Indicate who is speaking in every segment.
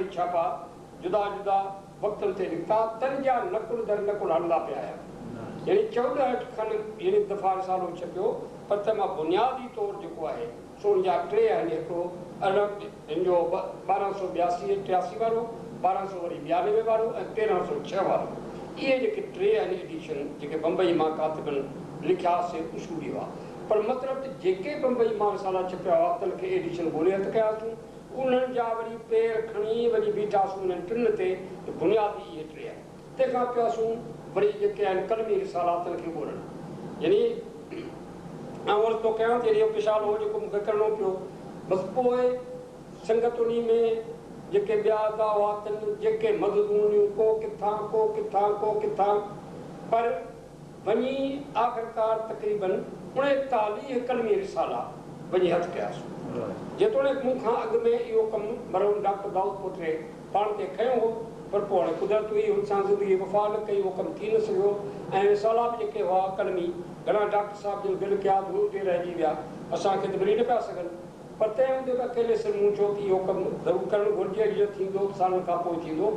Speaker 1: وري ڇاپا جدا جدا وقتن تي نڪتا، تن جا نقل در نقل هلندا پيا آيا. يعني 14 کن يعني دفعا رسالو ڇپيو، پر تنهن مان بنيادي طور جيڪو آهي سو ان جا ٽي آهن. هڪڙو 18 هن جو 1282 83 وارو، 1200 وري 92 وارو ۽ 1306 وارو. اهي جيڪي ٽي آهن ايڊيشن جيڪي بمبئي مان ڪاتبن لکيا سي اصولي هئا. پر مطلب ته جيڪي بمبئي مان رسالا ڇپيا هئا تن کي ايڊيشن ڳولي هٿ ڪياسون، انهن جا وري پير کڻي وڃي بيٺاسون انهن ٽن تي ته بنيادي اهي ٽي آهن. تنهن کان پياسون وري جيڪي آهن قلمي رسالا تن کي ڳولڻ. يعني آئون عرض ٿو ڪيان ته اهو ڪشالو هو جيڪو مون کي ڪرڻو پيو. بس پوء سنگت انهي ۾ جيڪي ٻيا ادا هئا تن جيڪي مددون ڏنيون، ڪو ڪٿان ڪو ڪٿان ڪو ڪٿان، پر وڃي آخرڪار تقريباً 39 قلمي رسالا وڃي هٿ ڪياسون. جيتوڻيڪ مون کان اڳ ۾ اهو ڪم مرحوم ڊاڪٽر دائود پوٽي پاڻ تي کنيو هو، پر پوء هاڻي قدرت هئي، هن سان زندگي وفا نه ڪئي، اهو ڪم ٿي نه سگهيو ۽ رسالا به جيڪي هئا قلمي، گهڻا ڊاڪٽر صاحب جن گڏ ڪيا ته اهي اتي رهجي ويا، اسان کي ته ملي نه پيا سگهن. پر تنهن هوندي به اڪيلي سر مون چيو ته اهو ڪم ضرور ڪرڻ گهرجي، اڄ نه ٿيندو ته سالن کان پوء ٿيندو،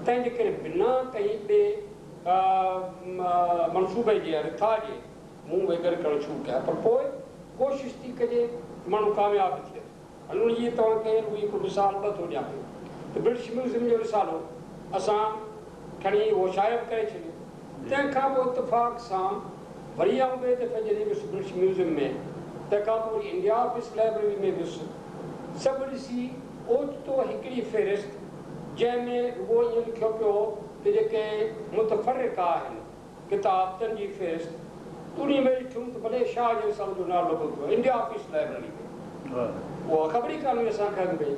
Speaker 1: تنهن جي ڪري بنا ڪنهن ٻئي منصوبي جي يا رٿا جي مون اهي گڏ ڪرڻ شروع ڪيا، پر پوء ڪوشش ٿي ڪجي ته ماڻهو ڪامياب به ٿئي ٿو. هن جي توهان کي رڳو هڪ مثال ٻه ٿو ڏيان پيو ته برٽش ميوزيم جو رسالو اسان کڻي اهو شايع به ڪري ڇڏيو. تنهن کان پوء اتفاق سان وري آئون ٻئي دفعي جڏهن ويس برٽش ميوزيم ۾، تنهن کان پوء وري انڊيا آفيس لائبريري ۾ ويس، سڀ ڏسي اوچتو هڪڙي فهرست جنهن ۾ رڳو ائين لکيو پيو هو ته جيڪي متفرقه آهن ڪتاب تن جي فهرست، انهي ۾ ڏٺم ته بلي شاهه جي رسالي جو نالو لڳو پيو آهي انڊيا آفيس لائبريري ۾. اها خبر ئي ڪانه هئي اسان کي اڳ ۾.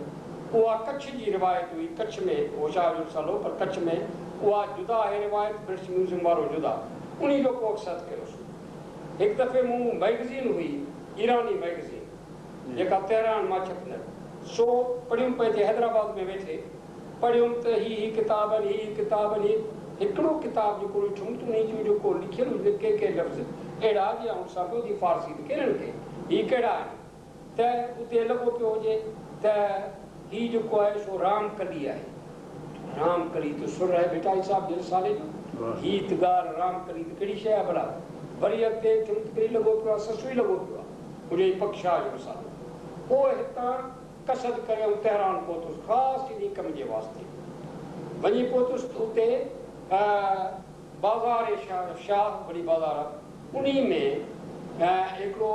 Speaker 1: اها ڪڇ جي روايت هئي، ڪڇ ۾ اهو شاهه جو رسالو هو، پر ڪڇ ۾ اها جدا آهي روايت، برٽش ميوزيم وارو جدا. انهي جو پوء عڪس هٿ ڪيوسون. هڪ دفعي مون مئگزين هئي، ايراني مئگزين، جيڪا تهران مان ڇپندڙ، سو پڙهيم پئي ٿي حيدرآباد ۾ ويٺي. پڙهيم ته هي هي ڪتاب آهن، هي هي ڪتاب آهن، هي هڪڙو ڪتاب جيڪو ڏٺم ته انهي جو جيڪو لکيل هجي ڪي ڪي لفظ اهڙا جي آئون ڏسان پيو ته هي فارسي ته ڪينهن ڪي، هي ڪهڙا آهن؟ ته اتي لڳو پيو هجي ته هي جيڪو آهي سو رام ڪلي آهي. رام ڪلي ته سر آهي ڀٽائي صاحب جي رسالي جو. هي ته ڳالهه رام ڪلي ته ڪهڙي شيء آهي ڀلا؟ وري اڳتي ڏٺم ته ڪهڙي لڳو پيو آهي سسئي لڳو پيو آهي. منهنجو هي پڪ شاهه جو رسالو. پوء هتان قصد ڪري آئون تهران پهتس، خاص انهي ڪم جي واسطي. وڃي پهتس ته اتي بازار شاهه وڏي بازار آهي، انهي ۾ هڪڙو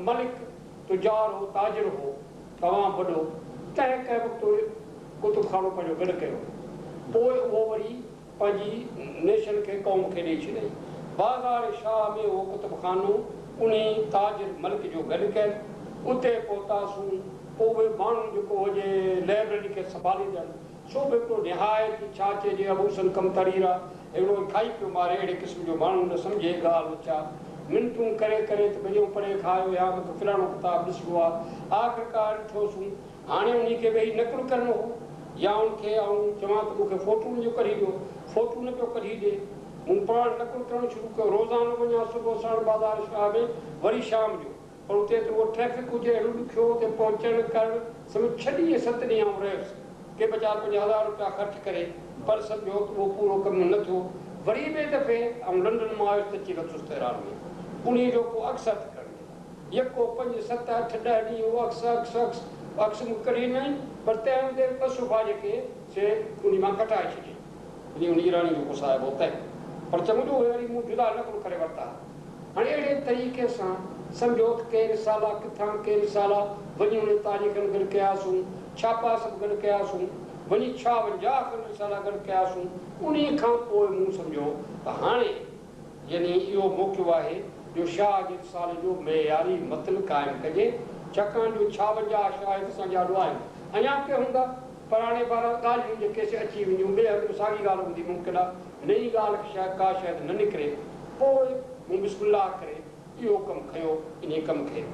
Speaker 1: ملڪ تجار هو، تاجر هو، تمام وڏو، تنهن ڪنهن وقت ڪتب خانو پنهنجو گڏ ڪيو، پوء اهو وري پنهنجي نيشن کي، قوم کي ڏئي ڇڏيائين. بازار شاهه ۾ اهو ڪتب خانو انهي تاجر ملڪ جو گڏ ڪيل. اتي پهتاسون. پوء اهي ماڻهو جيڪو هجي لئبرري کي سنڀاليندڙ، سو به هڪڙو نهايت ئي ڇا چئجي ابوسن ڪمترير آ، هڪڙو ئي کائي پيو ماري، اهڙي قسم جو ماڻهو نه سمجهي ڳالهه نه ڇا. منتون ڪري ڪري ته ڀلي آئون پري کان آيو آهيان، مون کي فلاڻو ڪتاب ڏسڻو آ. آخرڪار ڏٺوسون. هاڻي انهي کي ويهي نقل ڪرڻو هو يا ان کي آئون چوان ته مون کي فوٽو ان جو ڪڍي ڏيو. فوٽو نه پيو ڪڍي ڏي. مون پاڻ نقل ڪرڻ شروع ڪيو. روزانو وڃان صبح ساڻ بازار شاهه ۾ وري شام جو. پر اتي ته اهو ٽريفڪ هجي اهڙو ڏکيو اتي پهچڻ ڪرڻ سمجهه ڇهه ڏينهن ست ڏينهن آئون رهيس. ڪي ٻه چار پنج هزار روپيا خرچ ڪري پر سمجهو ته اهو پورو ڪم نه ٿيو. وري ٻئي دفعي آئون لنڊن مان آيس ته اچي لٿس تهران ۾. انهي جو ڪو عڪس هٿ ڪرڻ جي لاء. يڪو پنج، ست، اٺ، ڏهه ڏينهن اهو عڪس، عڪس، عڪس، عڪس مون ڪڍي ڏنائين، پر تنهن هوندي به ٻه صفحا جيڪي سي انهي مان ڪٽائي ڇڏيائين. يعني ان ايراني جيڪو صاحب هو تنهن. پر چڱو جو اهي وري مون جدا نقل ڪري ورتا. هاڻي اهڙي طريقي سان سمجهو ته ڪي رسالا ڪٿان ڪي رسالا وڃي انهن تاريخن گڏ ڪياسون، ڇاپا سڀ گڏ ڪياسون، وڃي 56 کن رسالا گڏ ڪياسون. انهي کان پوء مون سمجهيو ته هاڻي يعني اهو موقعو آهي جو شاهه جي رسالي جو معياري متن قائم ڪجي، ڇاڪاڻ جو 56 شاهد اسان جي آڏو آهن. اڃا به ڪي هوندا، پر هاڻي بهرحال ڳالهيون جيڪي سي اچي وينديون، ٻئي هنڌ به ساڳي ڳالهه هوندي، ممڪن آهي نئين ڳالهه ڪا شايد نه نڪري. پوء مون بسم الله ڪري اهو ڪم کنيو، انهي ڪم کي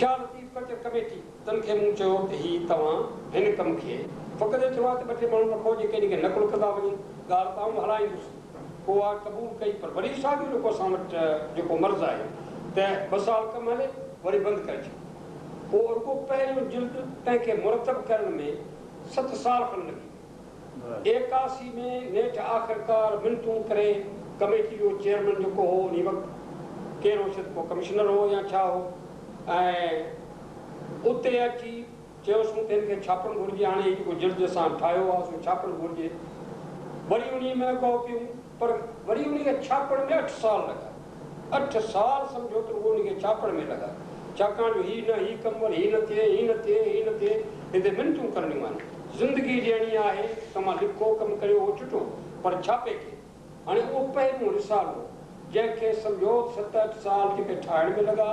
Speaker 1: شاهه لطيف ڪلچر ڪميٽي تن کي مون چيو ته هي توهان هن ڪم کي فقط ايترو آهي ته ٻه ٽي ماڻهو رکو جيڪي ان کي نقل ڪندا وڃن، ڳالهه ته آئون هلائيندس. پوء اها قبول ڪئي پر وري ساڳيو جيڪو اسان وٽ جيڪو مرض آهي ته ٻه سال ڪم هلي وري بند ڪري ڇڏ. پوء رڳو پهريون جلد تنهن کي مرتب ڪرڻ ۾ 7 سال کن لڳي ويو. 81 ۾ نيٺ آخرڪار منتون ڪري ڪميٽي جو چيئرمن جيڪو هو انهي وقت ڪير هو شايد ڪو ڪمشنر هو يا ڇا هو ۽ اتي اچي چيوسون ته هن کي ڇاپڻ گهرجي هاڻي هي جيڪو جلد اسان ٺاهيو آهي سو ڇاپڻ گهرجي. وري انهي ۾ ڪاپيون پر وري انهي کي ڇاپڻ ۾ 8 سال لڳا. 8 سال سمجهو ته رڳو انهي کي ڇاپڻ ۾ لڳا. ڇاڪاڻ جو هي نه هي ڪم وري هي نه ٿئي هي نه ٿئي هي نه ٿئي هتي منتون ڪرڻيون آهن. زندگي ڏيڻي آهي توهان لکو ڪم ڪريو اهو چٽو پر ڇاپي ڪير؟ هاڻي اهو پهريون رسالو جنهن کي سمجهو ته 7 8 سال جيڪي ٺاهڻ ۾ لڳا،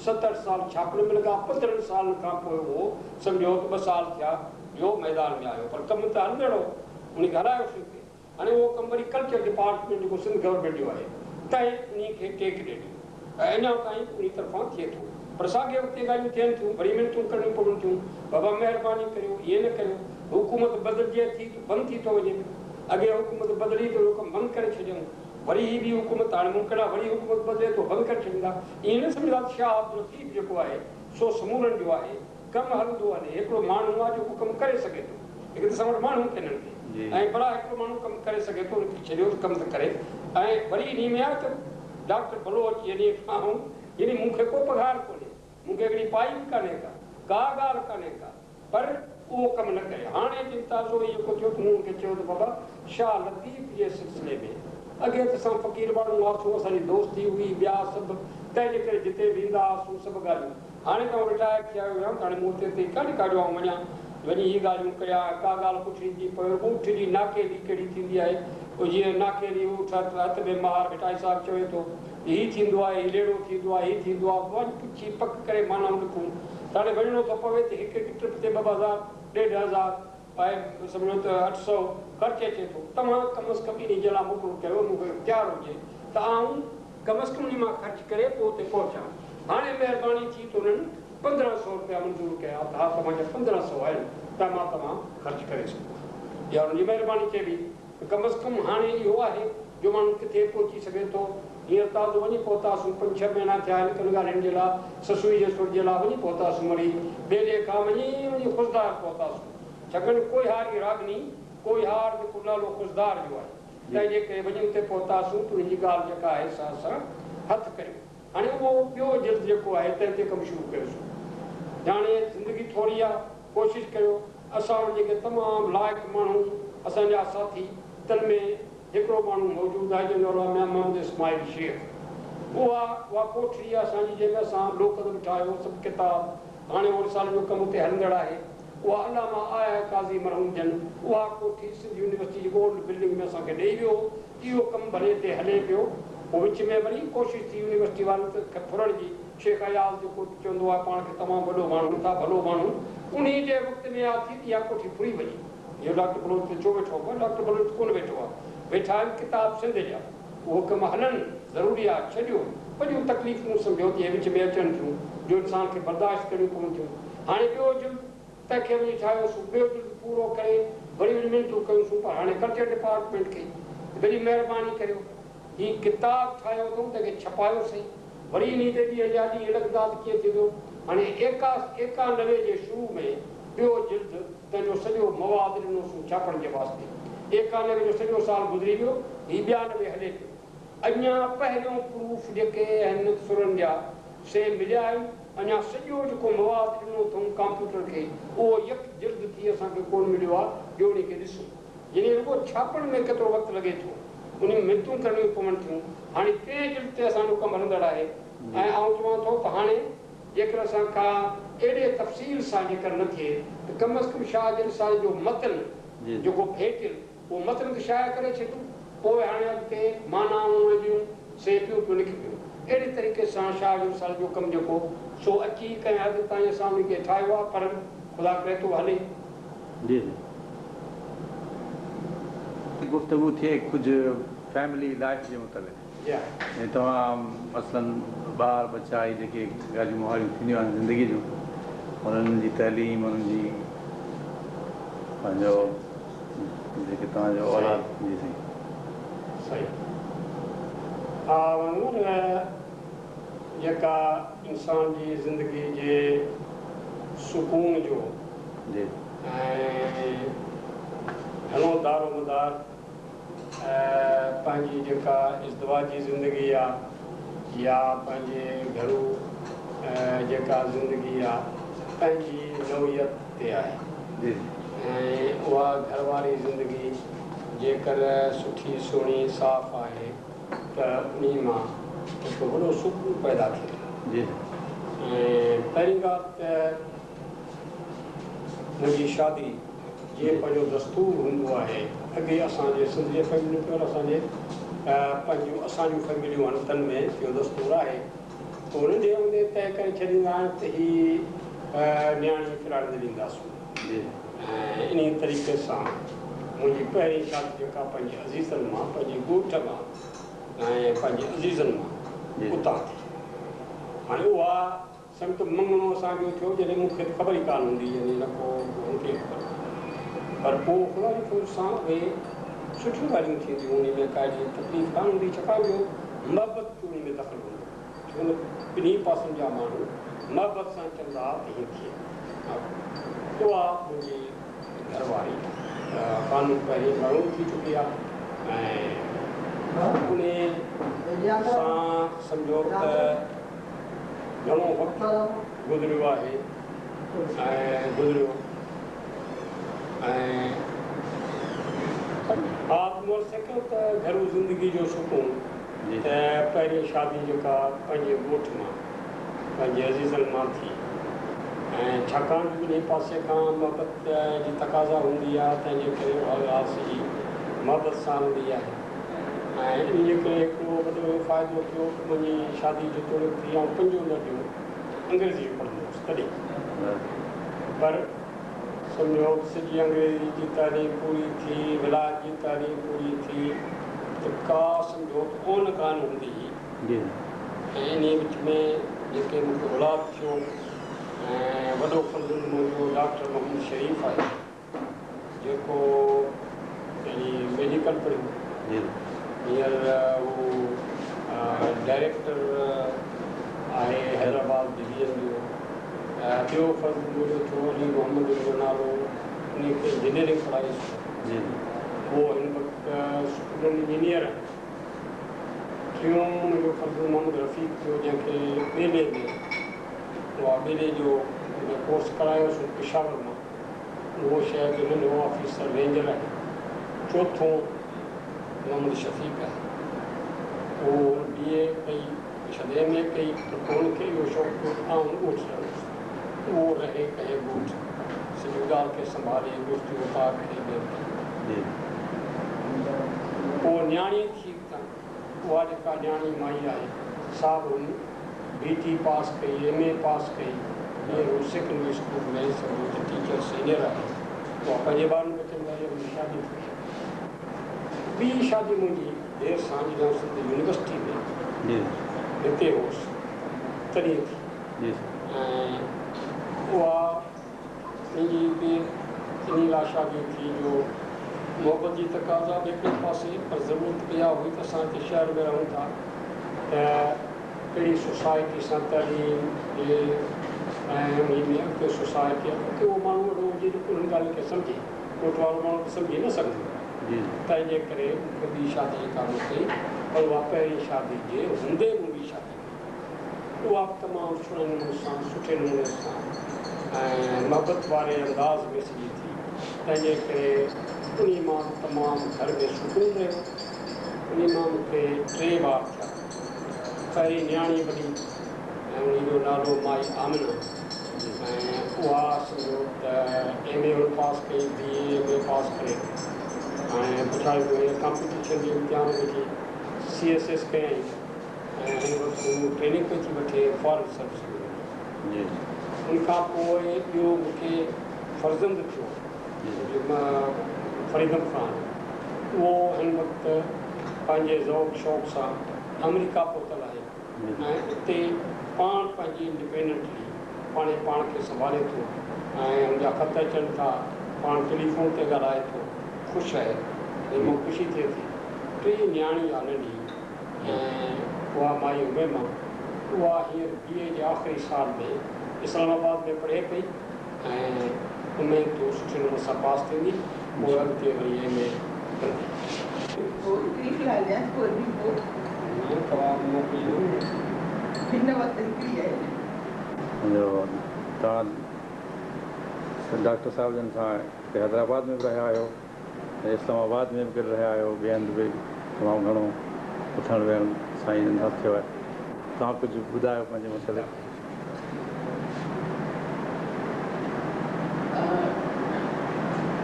Speaker 1: 7 8 سال ڇاپڻ ۾ لڳا، 15 سالن کان پوء اهو سمجهو ته 2 سال ٿيا جو ميدان ۾ آيو پر ڪم ته هلندڙ هو انهي کي هلايوسين پئي. هاڻي اهو ڪم وري ڪلچر ڊپارٽمينٽ جيڪو سنڌ گورنمينٽ جو آهي تنهن انهي کي ٽيڪ ڏني ۽ اڃا تائين انهي طرفان ٿئي ٿو پر ساڳئي وقت اهي ڳالهيون ٿين ٿيون وري منتون ڪرڻيون پون ٿيون بابا مهرباني ڪريو ائين نه ڪريو حڪومت بدلجي ٿي ته بند ٿي ٿو وڃي پيو اڳي حڪومت بدلي ته اهو ڪم بند ڪري ڇڏيائون وري هي ٻي حڪومت هاڻي ممڪن آهي وري حڪومت بدلي ته بند ڪري ڇڏيندا ائين نه سمجهندا ته شاهه عبداللطيف جيڪو آهي سو سمورن جو آهي ڪم هلندو وڃي هڪڙو ماڻهو آهي جيڪو ڪم ڪري سگهي ٿو هڪ ته اسان وٽ ماڻهو ڪينهن ڪي ۽ ڀلا هڪڙو ماڻهو ڪم ڪري سگهي ٿو ان کي ڇڏيو ته ڪم ته ڪري ۽ وري انهي ۾ آهي ته ڊاڪٽر بلوچ يعني آئون يعني مون کي ڪو پگهار ڪونهي مون کي هڪڙي پائي به ڪانهي ڪا ڪا ڳالهه ڪانهي ڪا پر اهو ڪم نه ڪري هاڻي جن تازو ئي جيڪو ٿيو ته مون ان کي چيو ته بابا شاهه لطيف جي سلسلي ۾ اڳي ته اسان فقير ماڻهو هئاسون اسان جي دوستي هئي ٻيا سڀ تنهن جي ڪري جتي ويندا هئاسون سڀ ڳالهيون هاڻي ته آئون رٽائر ٿي آيو آهيان ته هاڻي مون اتي تي ڪانه ڪا جو آئون وڃان وڃي هي ڳالهيون ڪريان ڪا ڳالهه پڇڻي ٿي پوي رڳو اٺ جي ناڪيلي ڪهڙي ٿيندي آهي پوء جيئن ناڪيلي اٺ هٿ ۾ مهار ڀٽائي صاحب چوي ٿو ته هي ٿيندو آهي هي ليڙو ٿيندو آهي هي ٿيندو آهي وڃ پڇي پڪ ڪري معنائون لکون ته هاڻي وڃڻو ٿو پوي ته هڪ هڪ ٽرپ تي 2000 1500 ۽ سمجهو ته 800 خرچ اچي ٿو توهان ڪم از ڪم انهي جي لاء مقرر ڪيو مون کي اختيار هجي ته آئون ڪم از ڪم انهي مان خرچ ڪري پوء اتي پهچان. هاڻي مهرباني ٿي ته انهن 1500 رپيا منظور ڪيا ته ها توهان جا 1500 آهن تنهن مان توهان خرچ ڪري سگهو ٿا. اها انهن جي مهرباني چئبي ته ڪم از ڪم هاڻي اهو آهي جو ماڻهو ڪٿي پهچي سگهي ٿو. هينئر تازو وڃي پهتاسون پنج ڇهه مهينا ٿيا آهن ڪن ڳالهين جي لاء سسئي جي سر جي لاء وڃي پهتاسون وري ٻيلي کان وڃي وڃي خضدار پهتاسون ڇاڪاڻ ڪوهياري راڳني ڪوهيار جيڪو نالو خضدار جو آهي. تنهن جي ڪري وڃي اتي پهتاسون ته انهن جي ڳالهه جيڪا آهي سا اسان هٿ ڪريون. هاڻي اهو ٻيو جلد جيڪو آهي تنهن تي ڪم شروع ڪيوسون. هاڻي زندگي ٿوري آ، ڪوشش ڪريو. اسان وٽ جيڪي تمام لائق ماڻهو اسان جا ساٿي تن ۾ هڪڙو ماڻهو موجود آهي جنهن جو نالو آهي ميان محمد اسماعيل شيخ. اها اها ڪوٺڙي آهي اسان جي جنهن ۾ اسان لوڪ ادب ٺاهيو سڀ ڪتاب هاڻي اهو رسالن جو ڪم اتي هلندڙ آهي. اها علامه آء آء قاضي مرحوم جن اها ڪوٺي سنڌ يونيورسٽي جي اولڊ بلڊنگ ۾ اسان کي ڏئي ويو هو. اهو ڪم ڀلي اتي هلي پيو. پوء وچ ۾ وري ڪوشش ٿي يونيورسٽي وارن ته ڦرڻ جي. شيخ اياز جيڪو چوندو آهي پاڻ کي تمام وڏو ماڻهو ٿا ڀلو ماڻهو انهي جي وقت ۾ اها ٿي ته اها ڪوٺي ڦري وڃي. اهو ڊاڪٽر بلوچ ته ڇو ويٺو هو؟ ڊاڪٽر بلوچ ته ڪونه ويٺو آهي. ويٺا آهن ڪتاب سنڌ جا. اهو ڪم هلڻ ضروري آهي. ڇڏيو. وڏيون تڪليفون سمجهو ته اهي وچ ۾ اچن ٿيون جو انسان کي برداشت ڪرڻيون پون ٿيون. هاڻي ٻيو جلد تنهن کي وڃي ٺاهيوسون. ٻيو جلد پورو ڪري وري وڃي منٿون ڪيونسون پر هاڻي ڪلچر ڊپارٽمينٽ کي وڏي مهرباني ڪريو. هي ڪتاب ٺاهيو اٿئون تنهن کي ڇپايو سهي. وري انهي تي ڏينهن جا ڏينهن لڳندا ته ڪيئن ٿيندو. هاڻي 91 جي شروع ۾ ٻيو جلد تنهن جو سڄو مواد ڏنوسون ڇاپڻ جي واسطي. 91 جو سڄو سال گذري ويو. هي 92 هلي پيو. اڃا پهريون پروف جيڪي آهن سرن جا سي مليا آهن. اڃا سڄو جيڪو مواد ڏنو اٿئون ڪامپيوٽر کي اهو يڪ جلد ٿي اسان کي ڪونه مليو آهي جو انهي کي ڏسون. يعني رڳو ڇاپڻ ۾ ڪيترو وقت لڳي ٿو. انهي ۾ منتون ڪرڻيون پون ٿيون. هاڻي ٽئين جلد تي اسان جو ڪم هلندڙ آهي ۽ آئون چوان ٿو ته هاڻي جيڪر اسان کان اهڙي تفصيل سان جيڪر نه ٿئي ته ڪم از ڪم شاهه جي رسالي جو متن جيڪو ڀيٽيل اهو متن ته شايع ڪري ڇڏيون، پوء هاڻي اڳتي معنائون ۽ ٻيون سي پيون پيون لکبيون. اهڙي طريقي سان شاهه جي رسالي جو ڪم جيڪو سو اچي ڪنهن حد تائين اسان ان کي ٺاهيو آهي پر خدا ڪري ٿو هلي.
Speaker 2: جي جي. گفتگو ٿئي ڪجهه فيملي لائيف جي متعلق.
Speaker 1: جي ها.
Speaker 2: ۽ توهان مثلاً ٻار ٻچا هي جيڪي ڳالهيون مهاڙيون ٿينديون آهن زندگي جون انهن جي تعليم انهن جي پنهنجو جيڪي توهان جو اولاد جي سائين.
Speaker 1: صحيح ها وانگر جيڪا انسان جي زندگي جي سڪون جو
Speaker 2: جي
Speaker 1: ۽ گهڻو دارومدار پنهنجي جيڪا ازدواجي زندگي آ يا پنهنجي گهرو جيڪا زندگي آ پنهنجي نوعيت تي آهي.
Speaker 2: جي
Speaker 1: ۽ اها گهر واري زندگي جيڪر سٺي سهڻي صاف آهي ته انهي مان هڪ وڏو سڪون پيدا ٿئي ٿو.
Speaker 2: جي
Speaker 1: ۽ پهرين ڳالهه ته منهنجي شادي جيئن پنهنجو دستور هوندو آهي اڳي اسان جي سنڌ جي فيملين ۾ اسان جي پنهنجون اسان جون فيمليون آهن تن ۾ اهو دستور آهي پوء ننڍي هوندي طئي ڪري ڇڏيندا آهن ته هي نياڻي فلاڻي ڏي ڏينداسون.
Speaker 2: جي
Speaker 1: ۽ انهي طريقي سان منهنجي پهرين شادي جيڪا پنهنجي عزيزن مان پنهنجي ڳوٺ مان ۽ پنهنجي عزيزن مان
Speaker 2: جي
Speaker 1: اتان ٿي. هاڻي اها سمجهه ته مڱڻو اسان جو ٿيو جڏهن مون کي ته خبر ئي ڪانه هوندي يعني نه ڪو هن کي خبر پر پوء خدا جي فضل سان اهي سٺيون ڳالهيون ٿينديون انهي ۾ ڪا اهڙي تڪليف ڪانه هوندي ڇاڪاڻ جو محبت جو انهي ۾ دخل هوندو ڇو نه ٻنهي پاسن جا ماڻهو محبت سان چوندا ته هيئن ٿئي. اها منهنجي گهر واري خانم پهرين مرحوم ٿي چڪي آهي ۽ انهي سان سمجهو ته گهڻو وقت گذريو آهي ۽ گذريو ۽ ها مون عرض ڪيو ته گهرو زندگي جو سڪون
Speaker 2: جي
Speaker 1: ته پهرين شادي جيڪا پنهنجي ڳوٺ مان پنهنجي عزيزن مان ٿي ۽ ڇاڪاڻ جو ٻنهي پاسي کان محبت جي تقاضا هوندي آهي تنهن جي ڪري اها ڳالهه سڄي محبت سان هلندي آهي ۽ ان جي ڪري هڪڙو وڏو فائدو ٿيو ته منهنجي شادي جيتوڻيڪ ٿي آئون پنجون درجو انگريزي جو پڙهندو هوس تڏهن پر سمجهو ته سڄي انگريزي جي تعليم پوري ٿي ولايت جي تعليم پوري ٿي ته ڪا سمجهو ته اون ڪانه هوندي هئي.
Speaker 2: جي
Speaker 1: ۽ انهيء وچ ۾ جيڪي مون کي اولاد ٿيو ۽ وڏو فرزند منهنجو ڊاڪٽر محمد شريف آهي جيڪو يعني ميڊيڪل پڙهيو
Speaker 2: جي
Speaker 1: هينئر هو ڊائريڪٽر آهي حيدرآباد ڊويزن جو. ٻيو فرزند منهنجو ٿيو علي محمد ان جو نالو انهيء کي انجنيئرنگ پڙهائيسون.
Speaker 2: جي
Speaker 1: هو هن وقت سپرنٽ انجنيئر آهي. ٽيون منهنجو فرزند محمد رفيق ٿيو جنهن کي ٻيلي ۾ اها ٻيلي جو ڪورس ڪرايوسون پشاور مان اهو شايد ننڍو آفيسر رينجر آهي. چوٿون محمد شفيق آهي اهو هن بي اي ڪئي شايد ايم اي ڪئي پر پوء هن کي اهو شوق ٿيو ته آئون ڳوٺ رهندس اهو رهي ڪنهن ڳوٺ سڄي ڳالهه کي سنڀالي ڳوٺ جي اوطاق کي ٻين کي.
Speaker 2: جي
Speaker 1: پوء نياڻي ٿي ته اها جيڪا نياڻي مائي آهي سا به هن بي ٽي پاس ڪئي ايم اي پاس ڪئي هينئر هو سيڪنڊري اسڪول ۾ سمجهو ته ٽيچر سينئر آهي اها پنهنجي ٻارن ٻچن واري منهنجي شادي ٿي. ٻي شادي منهنجي دير سان جڏهن آئون سنڌ يونيورسٽي ۾
Speaker 2: جي
Speaker 1: هتي هوس تڏهن ٿي.
Speaker 2: جي
Speaker 1: ۽ اها منهنجي به انهي لاء شادي ٿي جو محبت جي تقاضا به هڪڙي پاسي پر ضرورت به اها هئي ته اسان هتي شهر ۾ رهون ٿا ته اهڙي سوسائٽي سان تعليم ڏي ۽ انهي ۾ اڳتي سوسائٽي اڳتي اهو ماڻهو اهڙو هجي جيڪو انهن ڳالهين کي سمجهي ڳوٺ وارو ماڻهو ته سمجهي نه سگهندو.
Speaker 2: جي
Speaker 1: تنهن جي ڪري مون کي ٻي شادي جيڪا مون ڪئي پر اها پهرين شادي جي هوندي مون ٻي شادي ڪئي اها به تمام سهڻي نموني سان سٺي نموني سان ۽ محبت واري انداز ۾ سڄي ٿي تنهن جي ڪري انهي مان به تمام گهر ۾ سڪون رهيو. انهي مان مون کي ٽي ٻار ٿيا. پهرين نياڻي وڏي ۽ انهي جو نالو مائي آمنه ۽ اها سمجهو ته ايم اي هن پاس ڪئي بي اي ايم اي پاس ڪري ۽ پڇاڙي ۾ هينئر ڪامپيٽيشن جي امتحان ويٺي سي ايس ايس ڪيائين ۽ هن وقت هو ٽريننگ پئي ٿي وٺي فارن سروس ۾.
Speaker 2: جي
Speaker 1: ان کان پوء ٻيو مون کي فرزند ٿيو فريدم خان اهو هن وقت پنهنجي ذوق شوق سان آمريڪا پهتل آهي ۽ اتي پاڻ پنهنجي انڊيپينڊنٽلي پاڻهي پاڻ کي سنڀالي ٿو ۽ هن جا خط اچن ٿا پاڻ ٽيليفون تي ڳالهائي ٿو خوش آهي ۽ مون خوشي ٿئي ٿي. ٽين نياڻي آ ننڍي ۽ اها مائي اميما اها هينئر بي اي جي آخري سال ۾ اسلام آباد ۾ پڙهي پئي. ۽ اميد ته سٺي نموني سان پاس ٿيندي، پوءِ اڳتي وري ايم اي ڪندي.
Speaker 3: پوءِ هڪڙي في الحال ڏيان پوءِ ٻي پوءِ.
Speaker 1: نه توهان موڪليو.
Speaker 3: هن وقت هڪڙي آهي.
Speaker 2: پنهنجو توهان ڊاڪٽر صاحب جن سان هتي حيدرآباد ۾ به رهيا آهيو ۽ اسلام آباد ۾ به گڏ رهيا آهيو، ٻئي هنڌ به تمام گهڻو اٿڻ ويهڻ سائين جن سان ٿيو آهي. توهان ڪجهه ٻڌايو پنهنجي متعلق.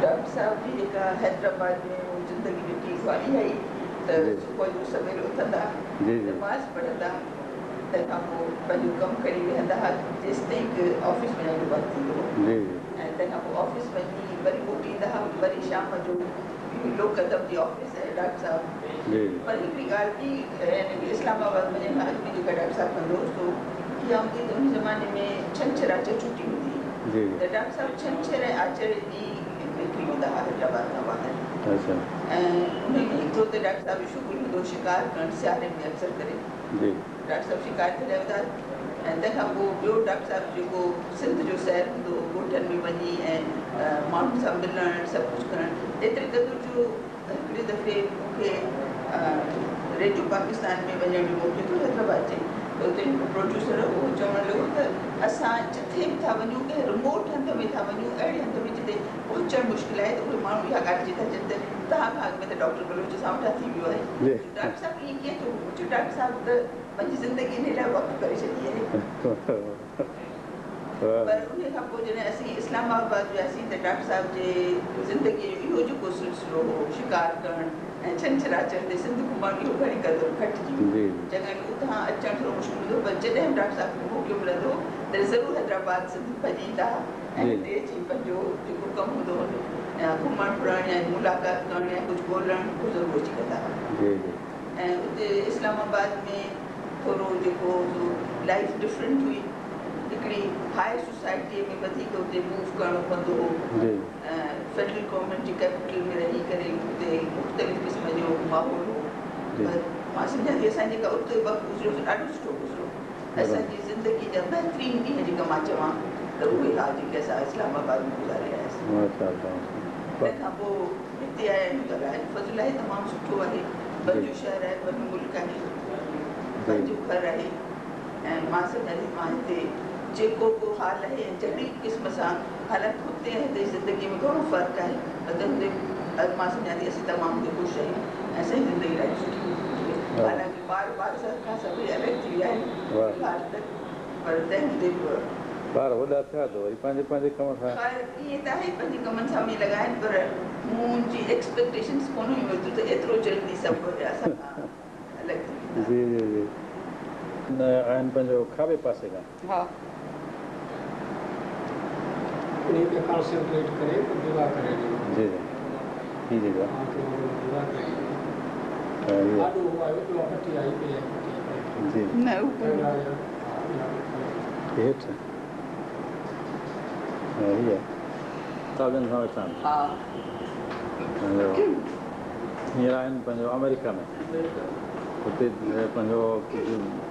Speaker 3: ڊاڪٽر صاحب جي جيڪا حيدرآباد ۾ زندگي ڏٺي اها اها ئي ته صبح جو سويل اٿندا، نماز پڙهندا، تنهن کان پوءِ پنهنجو ڪم کڻي ويهندا هئا جيستائين آفيس وڃڻ جو وقت ٿيندو هو، ۽ تنهن کان پوءِ آفيس وڃي وري موٽي ايندا هئا. وري شام جو لوڪ ادب جي آفيس آهي ڊاڪٽر صاحب. پر هڪڙي ڳالهه ٻي، يعني اسلام آباد وڃڻ کان اڳ ۾ جيڪا ڊاڪٽر صاحب ڪندو هو سو اها هوندي ته ان زماني ۾ ڇنڇر آچر ڇٽي هوندي هئي، ته ڊاڪٽر صاحب ڇنڇر ۽ آچر ڏينهن نڪري ويندا هئا حيدرآباد کان ٻاهر. ۽ ان ۾ هڪڙو ته ڊاڪٽر صاحب جو شغل هوندو شڪار ڪرڻ، سياري ۾ اڪثر ڪري ڊاڪٽر صاحب شڪار تي ويندا. ۽ تنهن کان پوءِ ٻيو ڊاڪٽر صاحب جيڪو سنڌ جو سير هوندو هو، ڳوٺن ۾ وڃي ۽ ماڻهن سان ملڻ، سڀ ڪجهه ڪرڻ. ايتري قدر جو هڪڙي دفعي مون کي ريڊيو پاڪستان ۾ وڃڻ جو موقعو ٿيو حيدرآباد جي، ته اتي هڪ پروڊيوسر هو، اهو چوڻ لڳو ته اسان جٿي به ٿا وڃون، ڪنهن ريموٽ هنڌ ۾ ٿا وڃون، اهڙي هنڌ ۾ جتي پهچڻ مشڪل آهي، ته اهي ماڻهو اها ڳالهه چئي ٿا چون ته توهان کان اڳ ۾ ته ڊاڪٽر بلوچ اسان وٽان ٿي ويو آهي. ڊاڪٽر صاحب ائين ڪيئن ٿو؟ چيو ڊاڪٽر صاحب ته پنهنجي زندگي ان لاءِ وقف ڪري ڇڏي آهي. پر ان کان پوءِ جڏهن اسين اسلام آباد وياسين ته ڊاڪٽر صاحب جي زندگيءَ جو اهو جيڪو سلسلو هو، شڪار ڪرڻ ۽ ڇنڇر آچر تي سنڌ گهمڻ، اهو گهڻي قدر گهٽجي ويو. چڱا اتان اچڻ ٿورو مشڪل هوندو، پر جڏهن به ڊاڪٽر صاحب کي موقعو ملندو تڏهن ضرور حيدرآباد سنڌ ڀڄي ايندا هئا ۽ هتي اچي پنهنجو جيڪو ڪم هوندو هو، يا گهمڻ ڦرڻ يا ملاقات ڪرڻ يا ڪجهه ڳولهڻ، اهو ضرور اچي ڪندا هئا. ۽ اتي اسلام آباد ۾ ٿورو جيڪو لائيف ڊفرنٽ هئي، هڪڙي هاءِ سوسائٽيءَ ۾ وڌيڪ اتي موو ڪرڻو پوندو هو. فيڊرل گورنمينٽ جي ڪيپيٽل ۾ رهي ڪري اتي مختلف قسم جو ماحول هو. پر مان سمجهان ٿي اسان جيڪا اتي وقت گذريو ڏاڍو سٺو گذريو. اسان جي زندگي جا بهترين ڏينهن جيڪا مان چوان ته اهي ها جيڪي اسان اسلام آباد ۾ گذاري آياسين. تنهن کان پوءِ هتي آيا آهيون ته الله جو فضل آهي، تمام سٺو آهي. پنهنجو شهر آهي، پنهنجو ملڪ آهي، پنهنجو گهر آهي. ۽ مان سمجهان ٿي مان هتي جيڪو ڪو حال آهي ۽ جهڙي قسم سان، حالانڪه هتي ۽ هتي زندگيءَ ۾ گهڻو فرق آهي، پر تنهن هوندي مان سمجهان ٿي اسين تمام هتي خوش آهيون ۽ اسان جي زندگي ڏاڍي سٺي گذري. حالانڪه ٻار ٻار کان سڀئي الڳ ٿي ويا آهن في الحال ته، پر تنهن هوندي به
Speaker 2: ٻار وڏا ٿيا ته وري پنهنجي پنهنجي ڪم سان.
Speaker 3: خير ائين ته آهي پنهنجي ڪمن سان به لڳا آهن، پر منهنجي ايڪسپيڪٽيشنس ڪونه هيون ايتريون ته ايترو جلدي سڀ اسان کان الڳ ٿي ويندا.
Speaker 2: جي جي جي نه آهن پنهنجو کاٻي پاسي کان.
Speaker 3: ها.
Speaker 1: ان کي ڪانسنٽريٽ ڪري پوءِ جدا ڪري ڏنو.
Speaker 2: جي جي هي جيڪا
Speaker 1: جدا ڪري ڏنو. آڏو آيو، اها پٽي آئي پئي آهي، پٽي آئي.
Speaker 2: جي.
Speaker 3: نه، اهو
Speaker 2: هيٺ. هيءَ صاحب جن سان ويٺا آهن.
Speaker 3: ها.
Speaker 2: پنهنجو هينئر آهن پنهنجو آمريڪا ۾. هتي پنهنجو ڪجهه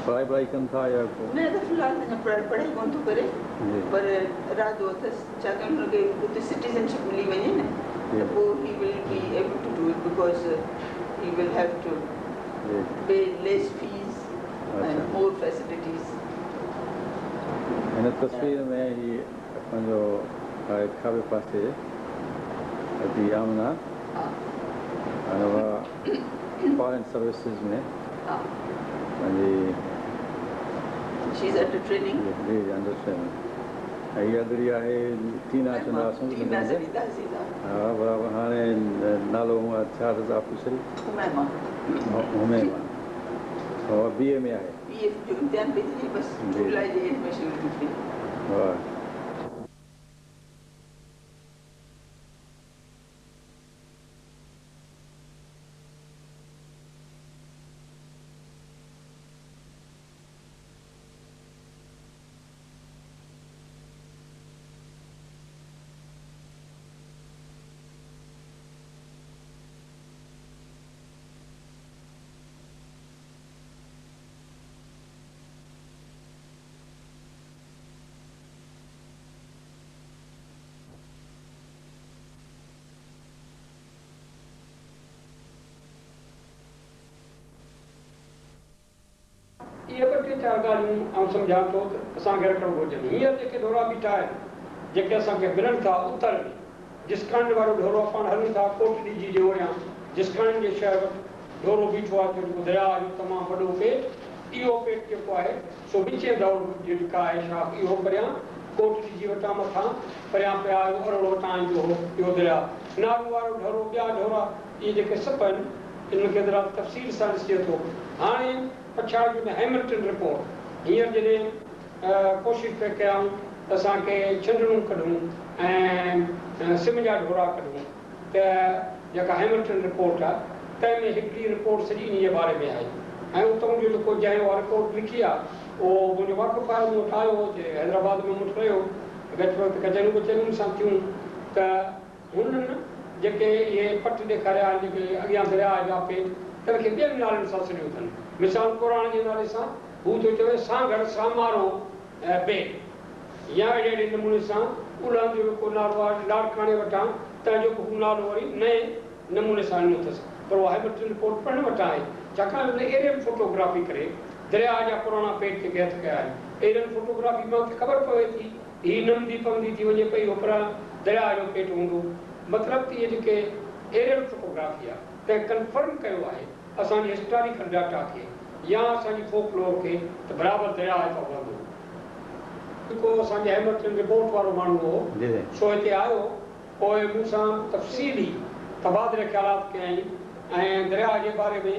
Speaker 2: پڙهائي وڙهائي ڪن ٿا يا؟
Speaker 3: نه ته في الحال اڃا پڙهائي ڪونه ٿو ڪري، پر ارادو اٿس، ڇاڪاڻ هن کي اتي سٽيزنشپ ملي وڃي نه ته پوءِ he will be able to do it, because he will have to pay less fees ۽ more facilities.
Speaker 2: هن تصوير ۾ هيءَ پنهنجو آهي کاٻي پاسي ادي آمنا، ۽ اها فارين سروسز ۾ پنهنجي
Speaker 3: She is under training.
Speaker 2: Ji ji under training. ۽ هيءَ ادڙي آهي ٽينا چونداسون.
Speaker 3: ٽينا سڏينداسين.
Speaker 2: ها برابر. هاڻي نالو هونئن ڇا اٿس آفيشل؟
Speaker 3: هميما.
Speaker 2: هميما. اها بي اي ۾ آهي.
Speaker 3: بي اي جو امتحان پئي ٿي ڏئي، بس جولاءِ جي اينڊ ۾ شروع ٿي ٿئي.
Speaker 2: واهه.
Speaker 1: ٽي چار ڳالهيون آئون سمجهان ٿو ته اسان کي رکڻ گهرجن. هينئر جيڪي ڍورا بيٺا آهن، جيڪي اسان کي ملن ٿا اتر ۾، جسڪاڻين وارو ڍورو پاڻ هلون ٿا ڪوٽ ڏيجي جي اوريان جسڪاڻين جي شهر وٽ ڍورو بيٺو آهي جيڪو درياهه جو تمام وڏو پيٽ، اهو پيٽ جيڪو آهي سو وچين دور جي جيڪا آهي شاخ اهو پريان ڪوٽ ڏيجي وٽان مٿان پريان پيا اهو اروڙ وٽان ايندو هو اهو درياهه. نارو وارو ڍورو ٻيا ڍورا اهي جيڪي سڀ آهن انهن کي ذرا تفصيل سان ڏسجي ٿو. هاڻي پڇاڙي جو هيملٽن رپورٽ هينئر جڏهن ڪوشش پئي ڪيائون ته اسان کي ڇنڊڻون ڪڍون ۽ سم جا ڍورا ڪڍون ته جيڪا هيملٽن رپورٽ آهي تنهن ۾ هڪڙي رپورٽ سڄي انهي جي باري ۾ آهي ۽ اتان جو جيڪو جنهن اها رپورٽ لکي آهي اهو منهنجو واقف آهي مون وٽ آيو هو هتي حيدرآباد ۾ مون وٽ رهيو ڳچ وقت ڪچهريون ٻچهريون ان سان ٿيون ته هنن جيڪي اهي پٽ ڏيکاريا آهن جيڪي اڳيان درياهه جا پيٽ تن کي ٻين نالن سان سڏيو اٿن مثال پراڻ جي نالي سان هو ٿو چوي سانگهڙ سامارو بي يا اهڙي اهڙي نموني سان الهندي جو ڪو نالو آهي لاڙڪاڻي وٽان تنهن جو به هو نالو وري نئين نموني سان ڏنو اٿس پر اها هيملٽن رپورٽ پڙهڻ وٽان آهي ڇاڪاڻ ته هن ايريل فوٽوگرافي ڪري درياهه جا پراڻا پيٽ جيڪي هٿ ڪيا آهن ايريل فوٽوگرافي مان ته خبر پوي ٿي هي نمدي پمدي ٿي وڃي پئي اهو پراڻا درياهه جو پيٽ هوندو مطلب ته اهي جيڪي ايريل فوٽوگرافي آهي تنهن ڪنفرم ڪيو آهي اسان جي هسٽاريڪل ڊاٽا کي يا اسان جي فوڪ لور کي ته برابر درياهه هتان وهندو هو. جيڪو اسان جي هيملٽن رپورٽ وارو ماڻهو هو سو هتي آيو پوء مون سان تفصيلي تبادله خيالات ڪيائين ۽ درياهه جي باري ۾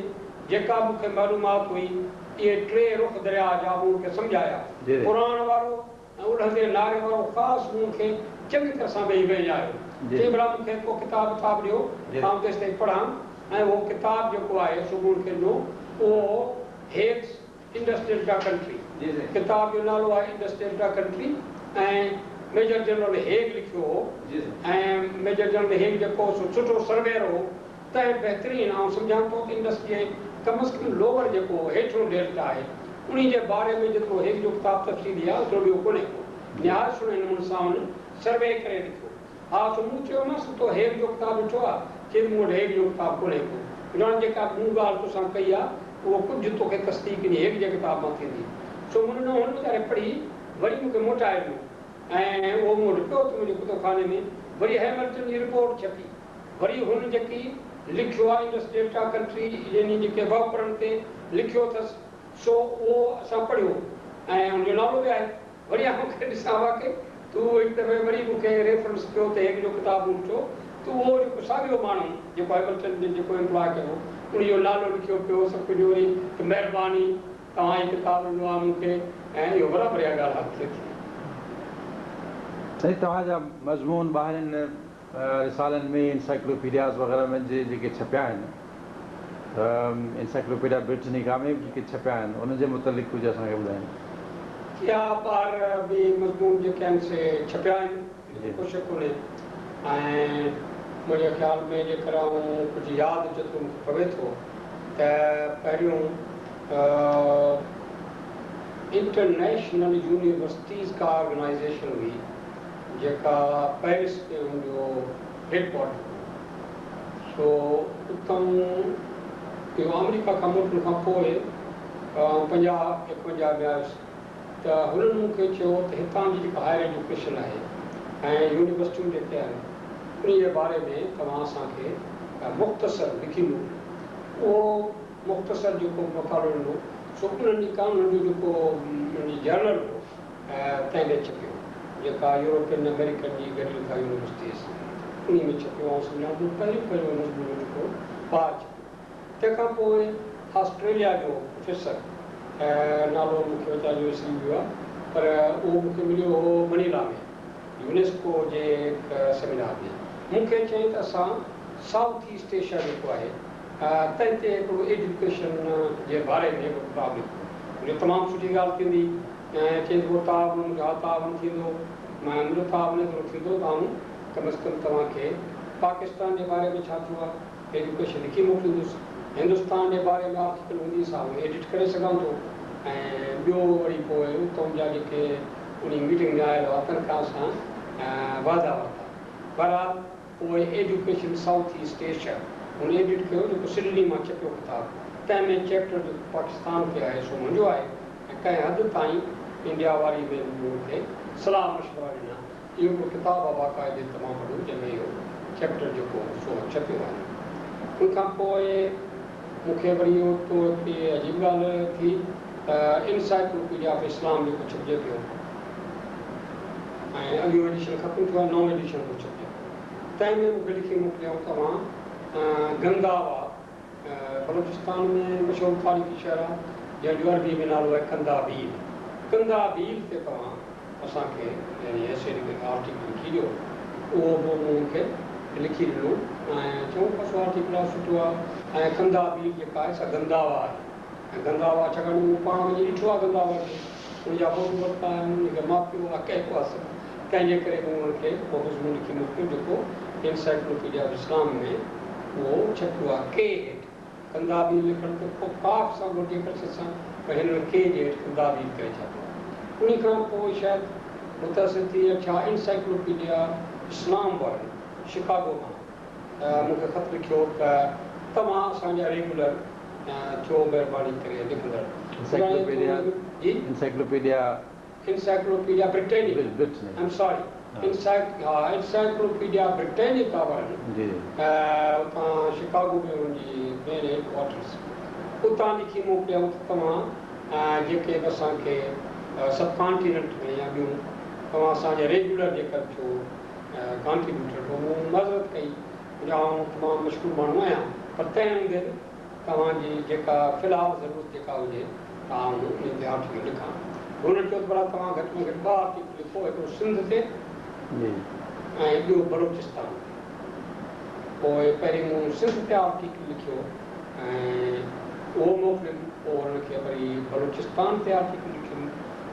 Speaker 1: جيڪا مون کي معلومات هئي اهي ٽي رخ درياهه جا مون کي سمجهايا پراڻ وارو ۽ الهندي ناري وارو خاص مون کي چڱي طرح سان ويهي ويهايو. چيائين ڀلا مون کي ڪو ڪتاب وتاب ڏيو ته آئون تيستائين پڙهان ۽ اهو ڪتاب جيڪو آهي سو مون کي ڏنو اهو هو هيگز انڊس ڊيلٽا ڪنٽري ڪتاب جو نالو آهي Indus delta country ۽ major general Haig لکيو هو ۽ ميجر جنرل هيگ جيڪو هو سو سٺو سرويئر هو تنهن بهترين آئون سمجهان ٿو ته انڊس جي ڪم از ڪم لوئر جيڪو هيٺيون ڊيلٽا آهي انهي جي باري ۾ جيترو هيگ جو ڪتاب تفصيلي آهي اوترو ٻيو ڪونهي ڪو. نهايت سهڻي نموني سان هن سروي ڪري لکيو. ها سو مون چيومانس ته تو هيگ جو ڪتاب ڏٺو آهي؟ چيائين ته مون وٽ هيگ جو ڪتاب ڪونهي ڪو. ڄڻ جيڪا مون ڳالهه توسان ڪئي آهي اهو ڪجهه توکي تصديق انهي هيگ جي ڪتاب مان ٿيندي. سو مون ڏنو هن ويچاري پڙهي وري مون کي موٽائي ڏنو ۽ اهو مون وٽ پيو ته منهنجي ڪتبخاني ۾ وري هيملٽن جي رپورٽ ڇپي. وري هن جيڪي لکيو آهي انڊس ڊيلٽا ڪنٽري يعني جيڪي وهڪرن تي لکيو اٿس سو اهو اسان پڙهيو ۽ ان جو نالو به آهي. وري آئون کي ڏسان واقعي تون هڪ دفعي وري مون کي ريفرنس ڪيو ته هيگ جو ڪتاب مون ڏٺو ته اهو جيڪو ساڳيو ماڻهو جيڪو هيملٽن جي جيڪو ايمپلاء ڪيو هو ان جو نالو لکيو پيو سڀ ڪجهه وري ته مهرباني توهان هي ڪتاب ڏنو آهي مون کي ۽ اهو برابر اها ڳالهه آهي ٿئي ٿي.
Speaker 2: سائين توهان جا مضمون ٻاهرين رسالن ۾ انسائيڪلوپيڊياز وغيره ۾ جيڪي ڇپيا آهن ته انسائيڪلوپيڊيا برٽنيڪا ۾ به جيڪي ڇپيا آهن انهن جي متعلق ڪجهه اسان کي ٻڌايو.
Speaker 1: ٻيا ٻاهر به مضمون جيڪي آهن سي ڇپيا آهن ان ۾ ڪو شڪ ڪونهي ۽ منهنجي خيال ۾ جيڪر آئون ڪجهه ياد جيترو مون کي پوي ٿو ته پهريون انٽرنيشنل يونيورسٽيز ڪا آرگنائيزيشن هئي جيڪا پئرس ۾ ان جو هيڊ ڪوارٽر هو سو اتان اهو آمريڪا کان موٽڻ کان پوء آئون 50 51 ۾ آيس ته هنن مون کي چيو ته هتان جي جيڪا هائر ايجوڪيشن آهي ۽ يونيورسٽيون جيڪي آهن انهي جي باري ۾ توهان اسان کي مختصر لکي موڪليو. اهو مختصر جيڪو مقالو ڏنو سو انهن جي قانون جو جيڪو انهن جي جرنل هو تنهن ۾ ڇپيو، جيڪا يورپين آمريڪن جي گڏيل ڪا يونيورسٽيز انهي ۾ ڇپيو. آئون سمجهان ٿو پهريون پهريون مضمون هو جيڪو ٻاهر ڇپيو. تنهن کان پوء آسٽريليا جو پروفيسر، نالو مون کي ويچاري جو وسري ويو آهي، پر اهو مون کي مليو هو منيلا ۾ يونيسڪو جي هڪ سيمينار ۾. مون کي چيائين ته اسان سائوٿ ايسٽ ايشيا جيڪو آهي تنهن تي هڪڙو ايجوڪيشن جي باري ۾ هڪڙو ڪتاب لکو. جو تمام سٺي ڳالهه ٿيندي. ۽ چيائين ته پوء تعاون منهنجو ها تعاون ٿيندو. مان منهنجو تعاون ايترو ٿيندو ته آئون ڪم از ڪم توهان کي پاڪستان جي باري ۾ ڇا ٿيو آهي ايجوڪيشن لکي موڪليندس. هندستان جي باري ۾ آرٽيڪل هوندي سا آئون ايڊٽ ڪري سگهان ٿو ۽ ٻيو وري پوء اتان جا جيڪي انهي ميٽنگ ۾ آيل هئا تن کان اسان وعدا ورتا. بهرحال پوء ايجوڪيشن سائوٿ ايسٽ ايشيا هن ايڊٽ ڪيو جيڪو سڊني مان ڇپيو ڪتاب تنهن ۾ چيپٽر جيڪو پاڪستان تي آهي سو منهنجو آهي. ۽ ڪنهن حد تائين انڊيا واري ۾ به مون کي صلاح مشورا ڏنا. اهو هڪڙو ڪتاب آهي باقاعدي تمام وڏو جنهن ۾ اهو چيپٽر جيڪو سو ڇپيو آهي. ان کان پوء مون کي وري اوچتو هڪڙي عجيب ڳالهه ٿي ته انسائيڪلوپيڊيا آف اسلام جيڪو ڇپجي پيو ۽ اڳيون ايڊيشن ختم ٿيو آهي نئون ايڊيشن ٿو ڇپجي تنهن ۾ مون کي لکي موڪليائون توهان گنداوا بلوچستان ۾ مشهور تاريخي شهر آهي جنهن جو عربي ۾ نالو آهي قندابيل. قندابيل تي توهان اسان کي يعني ايسي آرٽيڪل لکي ڏيو. اهو به مون کي لکي ڏنو ۽ چڱو خاصو آرٽيڪل آهي سٺو آهي ۽ قندابيل جيڪا آهي سا گنداوا آهي ۽ گنداوا ڇاڪاڻ مون پاڻ وڃي ڏٺو آهي گنداوا کي ان جا فوٽو ورتا آهن ان کي ماپيو آهي ڪيو آهي سڀ تنهن جي ڪري مون انهن کي اهو مضمون لکي موڪليو جيڪو انسائيڪلوپيڊيا آف اسلام ۾ اهو ڇپيو آهي ڪي هيٺ قندابيل لکڻ ته پوء قاف سان گهرجي ڪسر سان پر هنن ڪي جي هيٺ قندابيل ڪري ڇاپيو آهي. انهي کان پوء شايد متاثر ٿي يا ڇا انسائيڪلوپيڊيا اسلام وارن شڪاگو مان مون کي خط لکيو ته توهان اسان جا ريگيولر ٿيو مهرباني ڪري لکندڙ.
Speaker 2: انسائيڪلوپيڊيا
Speaker 1: جي
Speaker 2: encyclopedia
Speaker 1: encyclopedia Britannica I am sorry ها انسائيڪلوپيڊيا برٽينيڪا وارن اتان شڪاگو ۾ انهن جي مين هيڊ ڪوارٽرس اتان لکي موڪليائون ته توهان جيڪي به اسان کي سب ڪانٽيننٽ ۾ يا ٻيون توهان اسان جا ريگيولر جيڪر ٿيو ڪانٽريبيوٽر پوء مون معذرت ڪئي جو آئون تمام مشغول ماڻهو آهيان پر تنهن هوندي به توهان جي جيڪا في الحال ضرورت جيڪا هجي ته آئون انهي تي آرٽيڪل لکان. هن چيو ته ڀلا توهان گهٽ ۾ گهٽ ٻه آرٽيڪل لکو، هڪڙو سنڌ تي ۽ ٻيو بلوچستان تي. پوء پهرين مون سنڌ تي آرٽيڪل لکيو ۽ اهو موڪليم، پوء هنن کي وري بلوچستان تي آرٽيڪل لکيم.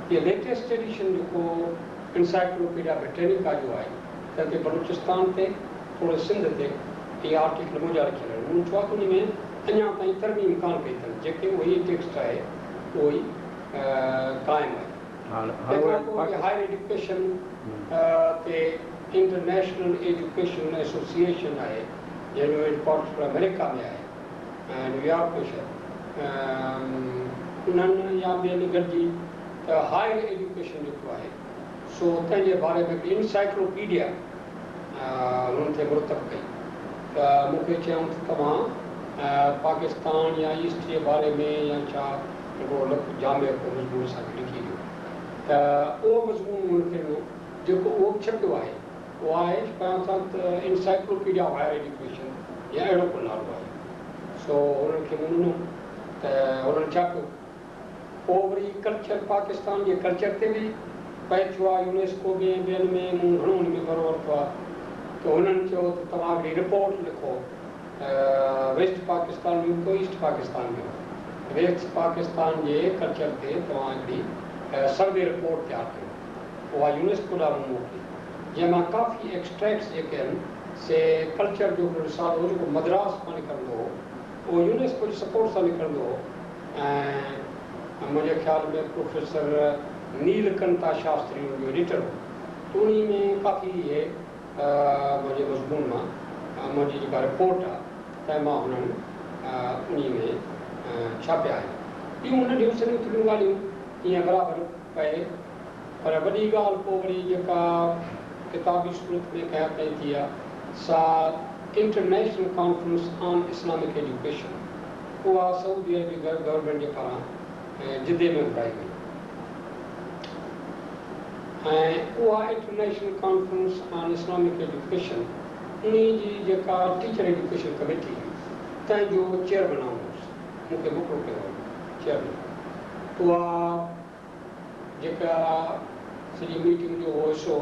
Speaker 1: هيء ليٽيسٽ ايڊيشن جيڪو انسائيڪلوپيڊيا برٽينيڪا جو آهي، تنهن تي بلوچستان تي توڙي سنڌ تي اهي آرٽيڪل منهنجا لکيل آهن. مون چيو آهي ته انهي ۾ اڃا تائين ترميم ڪانه ڪئي اٿن، جيڪي اهو ئي ٽيڪسٽ آهي اهو ئي قائم آهي. تنهن کان پوء وري هائر ايڊيوڪيشن تي انٽرنيشنل ايجوڪيشن ايسوسيئيشن آهي، جنهن جو هيڊ ڪوارٽر آمريڪا ۾ آهي ۽ نيويارڪ ۾ شايد. انهن يا ٻين گڏجي ته هائر ايجوڪيشن جيڪو آهي سو تنهن جي باري ۾ هڪڙي انسائيڪلوپيڊيا هنن کي مرتب ڪئي ته مون کي چيائون ته توهان پاڪستان يا ايسٽ جي باري ۾ يا ڇا هڪڙو لک جامع ڪو مضمون اسان کي لکي ڏيو ته اهو مضمون مون هن کي ڏنو جيڪو اهو به ڇپيو آهي اهو آهي پيان ٿا ته انسائيڪلوپيڊيا آف هائر ايجوڪيشن يا اهڙو ڪو نالو آهي سو هنن کي مون ڏنو ته هنن ڇاپيو. پوء وري ڪلچر پاڪستان جي ڪلچر تي به پئي ٿيو آهي يونيسڪو ۾ ۽ ٻين ۾ مون گهڻو ان ۾ بهرو ورتو آهي ته هنن چيو ته توهان هڪڙي رپورٽ لکو ويسٽ پاڪستان ۾ به ڪيو ايسٽ پاڪستان ۾ به ويسٽ پاڪستان جي ڪلچر تي توهان هڪڙي سروي رپورٽ تيار ڪيو اها يونيسڪو ڏانهن مون موڪلي جنهن مان ڪافي ايڪسٽريڪٽس جيڪي آهن سي ڪلچر جو هڪڙو رسالو هو جيڪو مدراس مان نڪرندو هو اهو يونيسڪو جي سپورٽ سان نڪرندو هو ۽ منهنجي خيال ۾ پروفيسر نيل ڪنتا شاستري ان جو ايڊيٽر هو ته انهي ۾ ڪافي اهي منهنجي مضمون مان منهنجي جيڪا رپورٽ آ تنهن مان هنن انهي ۾ ڇاپيا آهن. ٻيون ننڍيون سنهيون ٿلهيون ڳالهيون ائين برابر پئي پر وڏي ڳالهه پوء وري جيڪا ڪتابي صورت ۾ ڪنهن تائين ٿي آ سا international conference on Islamic education اها سعودي عربي گورنمينٽ جي پاران جدي ۾ گهرائي وئي ۽ اها international conference on Islamic education انهي جي جيڪا ٽيچر ايجوڪيشن ڪميٽي هئي تنهن جو چيئرمين آئون هوس مون کي مقرر ڪيو ويو چيئرمين اها جيڪا سڄي ميٽنگ جو هو حصو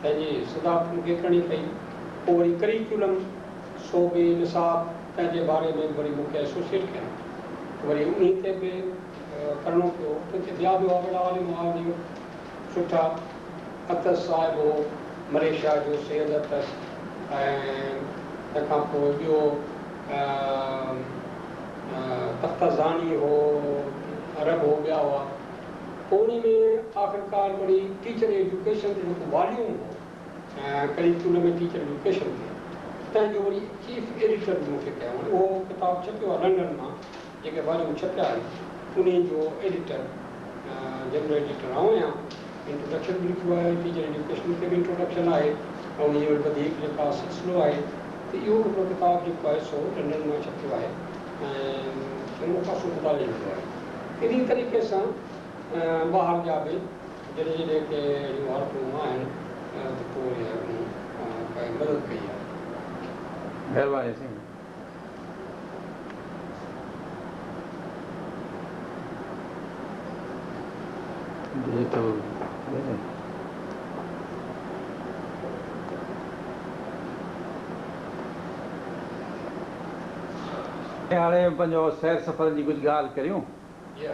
Speaker 1: تنهن جي صدارت مون کي ڪرڻي پئي. پوء وري ڪريڪيولم سو به نصاب تنهن جي باري ۾ به وري مون کي ايسوسيئيٽ ڪيائون ته وري انهي تي به ڪرڻو پيو. اتي ٻيا به هئا وڏا عالم هئا انهي وقت سٺا اطهر صاحب هو ملائيشيا جو سيد اطهر ۽ تنهن کان پوء ٻيو تفتازاني هو، عرب هو، ٻيا هئا. پوء انهي ۾ آخرڪار وري ٽيچر ايجوڪيشن تي جيڪو واليوم هو ڪريڪيولم ۽ ٽيچر ايجوڪيشن تي تنهن جو وري چيف ايڊيٽر به مون کي ڪيائون. اهو ڪتاب ڇپيو آهي لنڊن مان جيڪي واليوم ڇپيا آهن انهي جو ايڊيٽر جنرل ايڊيٽر آئون آهيان. انٽروڊڪشن به لکيو آهي، ٽيچر ايجوڪيشن تي به انٽروڊڪشن آهي ۽ ان جو وڌيڪ جيڪا سلسلو آهي ته اهو هڪڙو ڪتاب جيڪو آهي سو لنڊن مان ڇپيو آهي ۽ چڱو خاصو مطالعي جهڙو آهي. انهي طريقي سان ٻاهر جا به جڏهن جڏهن ڪي اهڙيون حالتون آهن ته پوء ڪائي مدد ڪئي آهي.
Speaker 2: مهرباني سائين. هاڻي پنهنجو سير سفر جي ڪجهه ڳالهه ڪريون.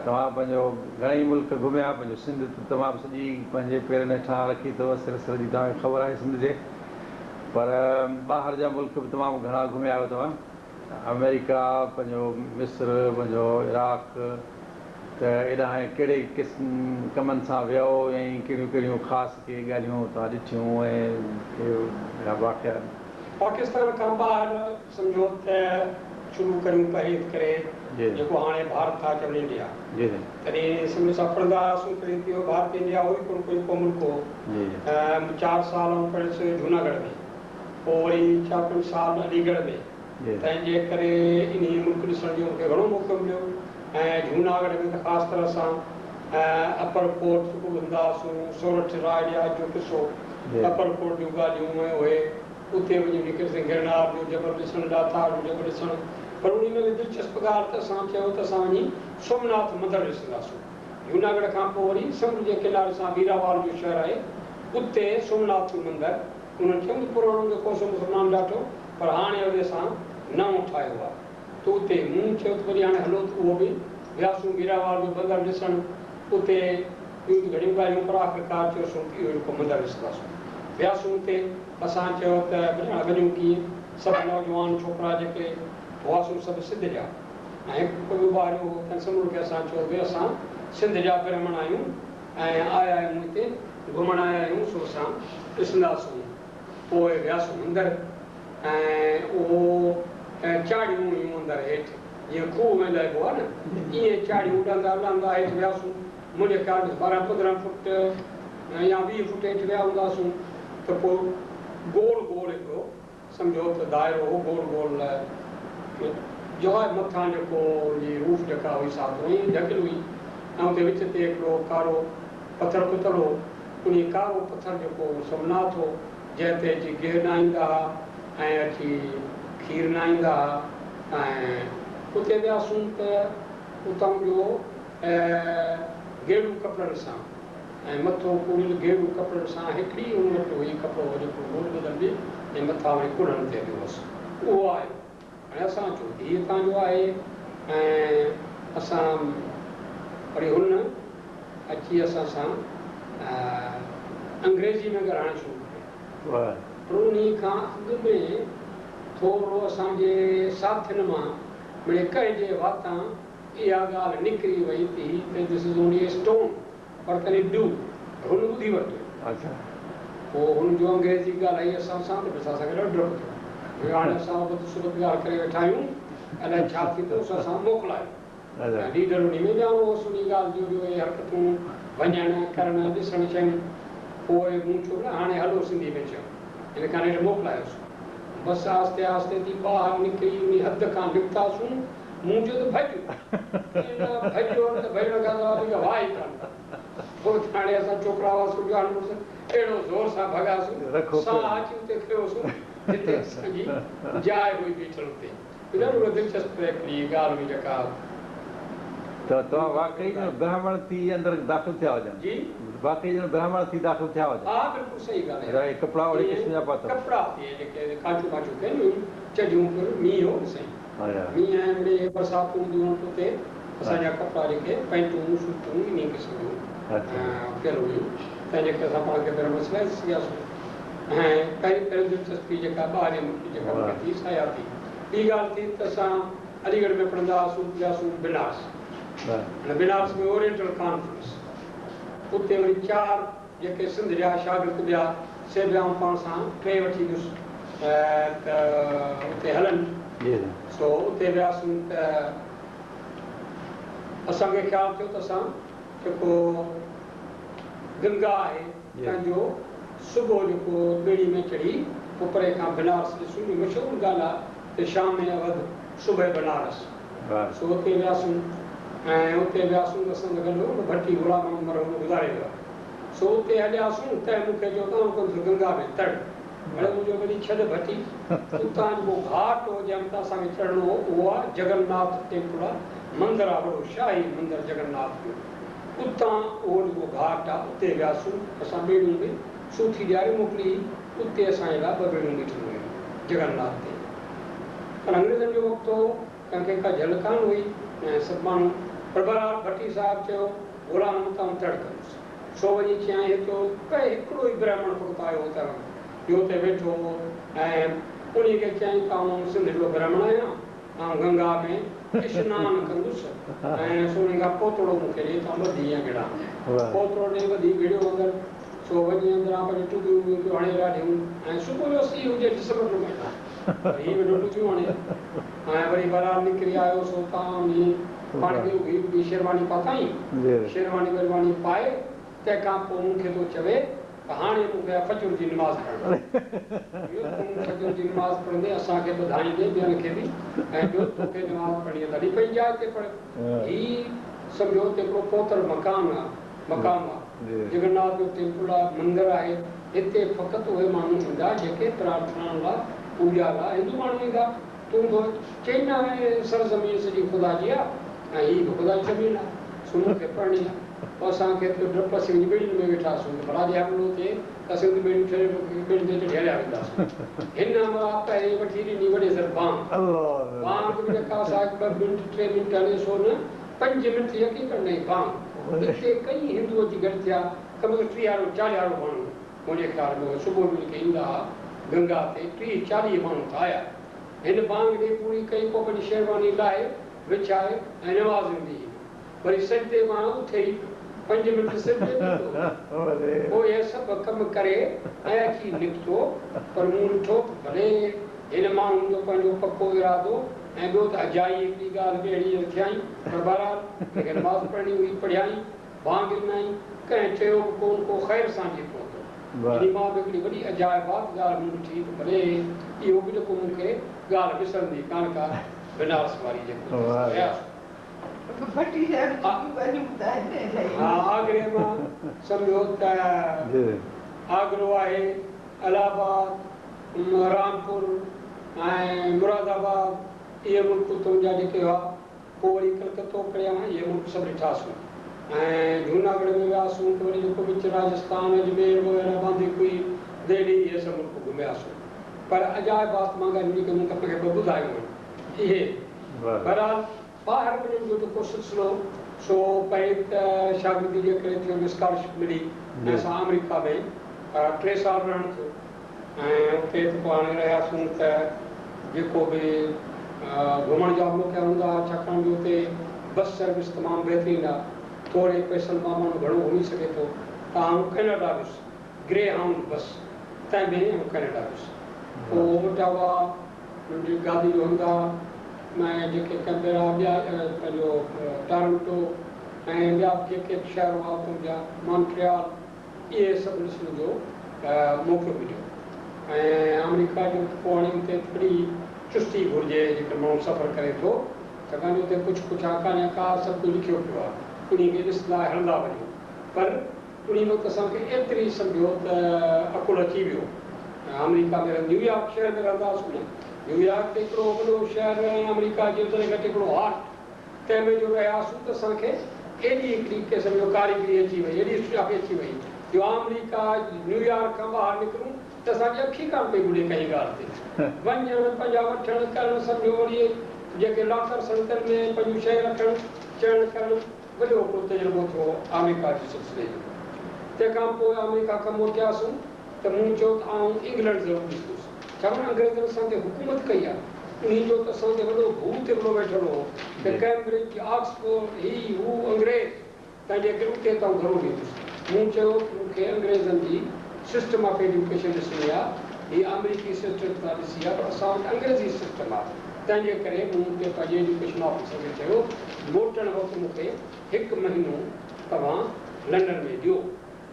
Speaker 2: توهان پنهنجو گهڻئي ملڪ گهميا، پنهنجو سنڌ ته تمام سڄي پنهنجي پيرن هيٺان رکي اٿو، سر سر جي توهان کي خبر آهي سنڌ جي، پر ٻاهر جا ملڪ به تمام گهڻا گهميا آهيو توهان، آمريڪا، پنهنجو مصر، پنهنجو عراق، ته ايڏانهن ڪهڙي قسم ڪمن سان ويؤ ۽ ڪهڙيون ڪهڙيون خاص ڪي ڳالهيون توهان ڏٺيون ۽ ڪي اهڙا واقعا؟
Speaker 1: پاڪستان کان ٻاهر سمجهو ته شروع ڪريون پهرين ڪري جيڪو هاڻي ڀارت ٿا چون انڊيا تڏهن سمجهو اسان پڙهندا هئاسون تڏهن اهو ڀارت انڊيا هو ئي ڪونه ڪوئي ڪو ملڪ هو. 4 سال آئون پڙهيس جوناڳڙهه ۾ پوء وري 4-5 سال علي ڳڙهه ۾ تنهن جي ڪري انهي ملڪ ڏسڻ جو مون کي گهڻو موقعو مليو ۽ جوناڳڙهه ۾ ته خاص طرح سان اپر ڪوٽ جيڪو ٻڌندا هئاسون سورٺ راء ڏياچ جو قصو اپر ڪوٽ جون ڳالهيون ۽ اهي اتي وڃي نڪتاسين گرنار جو جبل ڏسڻ، ڏاتار جو جبل ڏسڻ، پر انهي ۾ به دلچسپ ڳالهه ته اسان چيو ته اسان وڃي سومناٿ مندر ڏسنداسون. جوناڳڙهه کان پوء وري سمنڊ جي ڪناري سان ويراوال جو شهر آهي، اتي سومناٿ جو مندر، انهن چيو ته پراڻو جيڪو سو مسلمانن ڊاٺو، پر هاڻي وري اسان نئون ٺاهيو آهي. ته اتي مون چيو ته وري هاڻي هلو ته اهو به وياسون ويراوال جو بندر ڏسڻ، اتي ٻيون ته گهڻيون ڳالهيون پر آخرڪار چيوسون ته اهو جيڪو مندر ڏسنداسون. وياسون اتي، اسان چيو ته ڀلي هاڻي وڃون ڪيئن؟ سڀ نوجوان ڇوڪرا جيڪي هئاسون سڀ سنڌ جا ۽ هڪ ڪو ٻيو ٻاهريون هو، تنهن سمورن کي اسان چيو ڀئي اسان سنڌ جا برهمڻ آهيون ۽ آيا آهيون هتي گهمڻ آيا آهيون سو اسان ڏسنداسون. پوء وياسون اندر ۽ اهو چاڙهيون هيون اندر هيٺ جيئن کوهه ۾ لهبو آهي نه ائين چاڙهيون لهندا لهندا هيٺ وياسون. منهنجي خيال ۾ 12 15 فوٽ يا 20 فوٽ هيٺ ويا هونداسون ته پوء گول گول هڪڙو سمجهو ته دائرو هو، گول گول جاء مٿان جيڪو ان جي روف جيڪا هئي سا ته ائين ڍڪيل هئي ۽ اتي وچ تي هڪڙو ڪارو پٿر کتل هو. انهي ڪارو پٿر جيڪو سومناٿ هو، جنهن تي اچي گيهه نائيندا ها ۽ اچي کير نائيندا ها ۽ اتي وياسون ته اتان جو گيڙو ڪپڙن سان ۽ مٿو ڪوڙيل گيڙو ڪپڙن سان هڪڙي ان وٽ هئي ڪپڙو هو جيڪو گول ٻڌل به ۽ مٿان وري ڪلهن تي به هوس اهو آيو. هاڻي اسان چيو ته هي هتان جو آهي ۽ اسان وري هن اچي اسان سان انگريزي ۾ ڳالهائڻ شروع ڪيو. پر انهي کان اڳ ۾ ٿورو اسان جي ساٿين مان مڙئي ڪنهن جي واتان اها ڳالهه نڪري وئي ته هي ته this is only a stone پر تڏهن do هن ٻڌي ورتو. پوء هن جو انگريزي ڳالهائي اسان سان ته بس اسان کي ڏاڍو ڊپ ٿيو. جو هاڻي اسان ابت سبت ڳالهه ڪري ويٺا آهيون الائي ڇا ٿيندو سو اسان موڪلايو. ۽ ليڊر انهي ۾ ڄاڻو هوس انهي ڳالهه جو جو اهي حرڪتون وڃڻ ڪرڻ ڏسڻ شيون. پوء مون چيو نه هاڻي هلو سنڌي ۾ چيم. هن کان نيٺ موڪلايوسون. بس آهستي آهستي ٿي ٻاهر نڪري انهي حد کان نڪتاسون. مون چيو ته ڀڄ. نه ڀڄيو نه ته ڀڄڻ کان سواء ٻي ڪا واهه ئي ڪانه. پوء ته هاڻي اسان ڇوڪرا هئاسون جوان مڙس اهڙو زور سان ڀڳاسون، ساهه اچي اتي کنيوسون جتي اسان جي جاء هئي بيٺل اتي. ڏاڍو دلچسپ هڪڙي ڳالهه هئي جيڪا.
Speaker 2: ته توهان واقعي ڄڻ برهمڻ ٿي اندر داخل ٿيا هجن.
Speaker 1: جي.
Speaker 2: واقعي ڄڻ برهمڻ ٿي داخل ٿيا هجن.
Speaker 1: ها بلڪل صحيح ڳالهه آهي.
Speaker 2: اهي ڪپڙا اهڙي قسم جا پاتل.
Speaker 1: ڪپڙا ٿي جيڪي ڪانچون بانچون ڪين هيون چڍيون پر مينهن هو نه سائين. مينهن ۽ مڙئي برساتون هونديون هيون ته اتي اسان جا ڪپڙا جيڪي پينٽون سوٽون انهي قسم جون پيل هيون تنهن جي ڪري اسان پاڻ کي برهمڻ سڏائي سگهياسون ۽ پهرين پهرين دلچسپي جيڪا ٻاهرين ملڪ جي جيڪا مون کي ٿي سا اها ٿي. ٻي ڳالهه ٿي ته اسان علي ڳڙهه ۾ پڙهندا هئاسون وياسون بنارس هن بنارس ۾ اورينٽل ڪانفرنس اتي وري 4 جيڪي سنڌ جا شاگرد ٻيا سي به آئون پاڻ سان 3 وٺي ويس ته اتي هلن. سو اتي وياسون ته اسان کي خيال ٿيو ته اسان جيڪو گنگا آهي تنهن جو صبح جيڪو ٻيڙي ۾ چڙهي پوء پري کان بنارس ڏسون. اهو مشهور ڳالهه آهي ته شام اوڌ صبح بنارس. سو اتي وياسون ۽ اتي وياسون ته اسان سان گڏ هو ڀٽي غلام محمد مرحوم گذاري ويو آهي. سو اتي هلياسون تنهن مون کي چيو ته آئون ڪندس گنگا ۾ تڙ. اڙي مون چيو ڀلي ڇڏ ڀٽي. اتان جيڪو گهاٽ هو جنهن مٿان اسان کي چڙهڻو هو اهو آهي جگن ناٿ ٽيمپل آهي مندر آهي وڏو شاهي مندر جگن ناٿ جو. اتان اهو جيڪو گهاٽ آهي اتي وياسون. اسان ٻيڙيون به سوٿي ڏياري موڪلي هئي. اتي اسان جي لاء ٻه ٻيڙيون بيٺل هيون جگن ناٿ تي. پر انگريزن جو وقت هو ڪنهن کي ڪا جهل ڪانه هئي ۽ سڀ ماڻهو پر بهرحال ڀٽي صاحب چيو غلام محمد آئون تڙ ڪندس. سو وڃي چيائين هتو ڪنهن هڪڙو ئي برهمڻ فقط آيو هو تنهن وقت جو اتي ويٺو هو ۽ انهي کي چيائين ته آئون سنڌ جو برهمڻ آهيان آئون گنگا ۾ اشنان ڪندس ۽ سو انهي کان پوتڙو مون کي ڏي ته آئون ٻڌي ائين گهڙان. پوتڙو ڏئي ٻڌي گهڙيو اندر سو وڃي اندران پنهنجون ٽوپيون ووپيون پيو هڻي ڏاڍيون ۽ صبح جو سيء هجي ڊسمبر جو مهينو پر هي ويٺو ٽوپيون هڻي ۽ وري بهرحال نڪري آيو سو تان وڃي پاڻ کي اگهي اگهي شيرواني پاتائين. شيرواني ويرواني پائي تنهن کان پوء مون کي ٿو چوي ته هاڻي مون کي فجر جي نماز پڙهڻي آهي. تون فجر جي نماز پڙهندين اسان کي ٻڌائيندين ٻين کي به ۽ ٻيو توکي نماز پڙهڻي آهي ته هلي پنهنجي جاء تي پڙهه. هي سمجهو ته هڪڙو پوتر مڪان آهي، مقام آهي. جگن ناٿ جو ٽيمپل آهي، مندر آهي. هتي فقط اهي ماڻهو ايندا جيڪي پرارٿنا لاء، پوڄا لاء هندو ماڻهو ايندا. تون ٿو چئين نه هي سرزمين سڄي خدا جي آ ۽ هي به خدا جي زمين آ سو مون کي پڙهڻي آ. پوء اسان کي ٿيو ڊپ اسين وڃي ٻيڙين ۾ ويٺاسون ته ڀلا جي حملو ٿئي ته اسين اتي ٻيڙيون ڇڏي ٻيڙين تي چڙهي هليا وينداسون. هن همراهه پهرين وٺي ڏني وڏي سر بانگ. بانگ به جيڪا سا هڪ ٻه منٽ ٽي منٽ هلي سو نه پنج منٽ يقين ڪر ڏنائين بانگ. اتي ڪئين هندو اچي گڏ ٿيا ڪم از ڪم ٽيهارو چاليهارو ماڻهو منهنجي خيال ۾ اهي صبح جو جيڪي ايندا ها گنگا تي 30 40 ماڻهو ته آيا. هن بانگ ڏئي پوري ڪئي پوء پنهنجي شيرواني لاهي وڇائي ۽ نماز ايندي هئي. وري سجدي مان اٿي 5 منٽ سجدي ۾ ويٺو. پوء اهي سڀ ڪم ڪري ۽ اچي نڪتو. پر مون ڏٺو ته ڀلي هن ماڻهو جو پنهنجو پڪو ارادو ۽ ٻيو ته اجائي هڪڙي ڳالهه به اهڙي رٿيائين. پر بهرحال هن کي نماز پڙهڻي هئي، پڙهيائين. بانگ ڏنائين، ڪنهن چيو به ڪونه ڪو خير سان جي پهتو. انهي مان به هڪڙي وڏي عجائبات ڳالهه مون ڏٺي ته ڀلي اهو به جيڪو مون کي ڳالهه وسرندي ڪانه ڪا بنارس واري جيڪو اتي اسان رهياسون. ها آگري مان سمجهو ته آگرو آهي، الهه آباد، رامپور ۽ مراد آباد اهي ملڪ اتان جا جيڪي هئا. پوء وري ڪلڪتو پريان اهي ملڪ سڀ ڏٺاسون ۽ جهوناڳڙهه ۾ وياسون ته وري جيڪو وچ راجستان، اجمير وغيره بانديڪوئي، دهلي اهي سڀ ملڪ گهمياسون. پر عجائبات مان ڳالهيون جيڪي مون توهان کي ٻه ٻڌايون آهن اهي. بهرحال ٻاهر وڃڻ جو جيڪو سلسلو سو پهرين ته شاگردي جي ڪري ٿيو جو اسڪالرشپ ملي ۽ اسان آمريڪا ۾ 3 سال رهڻ ٿيو. ۽ اتي ته پوء هاڻي رهياسون ته جيڪو به گهمڻ جا موقعا هوندا هئا ڇاڪاڻ جو اتي بس سروس تمام بهترين آهي ٿوري پئسن مان ماڻهو گهڻو گهمي سگهي ٿو ته آئون ڪئناڊا ويس گري هائونڊ بس تنهن ۾ آئون ڪئناڊا ويس پوء اوٽاوا منهنجي گادي جو هنڌ آهي ۽ جيڪي ڪئنبيرا ٻيا پنهنجو ٽارنٽو ۽ ٻيا به جيڪي به شهر هئا اتان جا مانٽريال اهي سڀ ڏسڻ جو موقعو مليو ۽ آمريڪا جو ته پوء هاڻي اتي ٿوري چستي گهرجي جيڪر ماڻهو سفر ڪري ٿو ڇاڪاڻ جو اتي پڇ پڇا ڪانهي ڪا سڀ ڪجهه لکيو پيو آهي انهي کي ڏسندا هلندا وڃو پر انهي وقت اسان کي ايتري سمجهو ته عقل اچي ويو آمريڪا ۾ نيويارڪ شهر ۾ رهندا هئاسون نه نيويارڪ ته هڪڙو وڏو شهر ۽ آمريڪا جي اتر گهٽ هڪڙو هارٽ تنهن ۾ جو رهياسون ته اسان کي ايڏي هڪڙي قسم جو ڪاريگري اچي وئي، ايڏي سجاڳي اچي وئي جو آمريڪا، نيويارڪ کان ٻاهر نڪرون ته اسان جي اک ئي ڪانه پئي ٻڏي ڪنهن ڳالهه تي. وڃڻ، پنهنجا وٺڻ، ڪرڻ، سمجهو وري جيڪي لاڪرس آهن تن ۾ پنهنجون شيون رکڻ، چئڻ ڪرڻ، وڏو هڪڙو تجربو ٿيو آمريڪا جي سلسلي جو. تنهن کان پوء آمريڪا کان موٽياسون ته مون چيو ته آئون انگلنڊ ضرور ڏسندس. ڇاڪاڻ انگريزن اسان تي حڪومت ڪئي آهي. انهي جو ته اسان تي وڏو ڀوت هڪڙو ويٺل هو ته ڪئمبرج، آڪسفورڊ، هي هو انگريز، تنهن جي ڪري اتي ته آئون ضرور ويندس. مون چيو ته مون کي انگريزن جي سسٽم آف ايجوڪيشن ڏسڻي آهي. هي آمريڪي سسٽم ته ڏسي آهي پر اسان وٽ انگريزي سسٽم آهي. تنهن جي ڪري مون اتي پنهنجي ايجوڪيشن آفيسر کي چيو موٽڻ وقت مون کي هڪ مهينو توهان لنڊن ۾ ڏيو،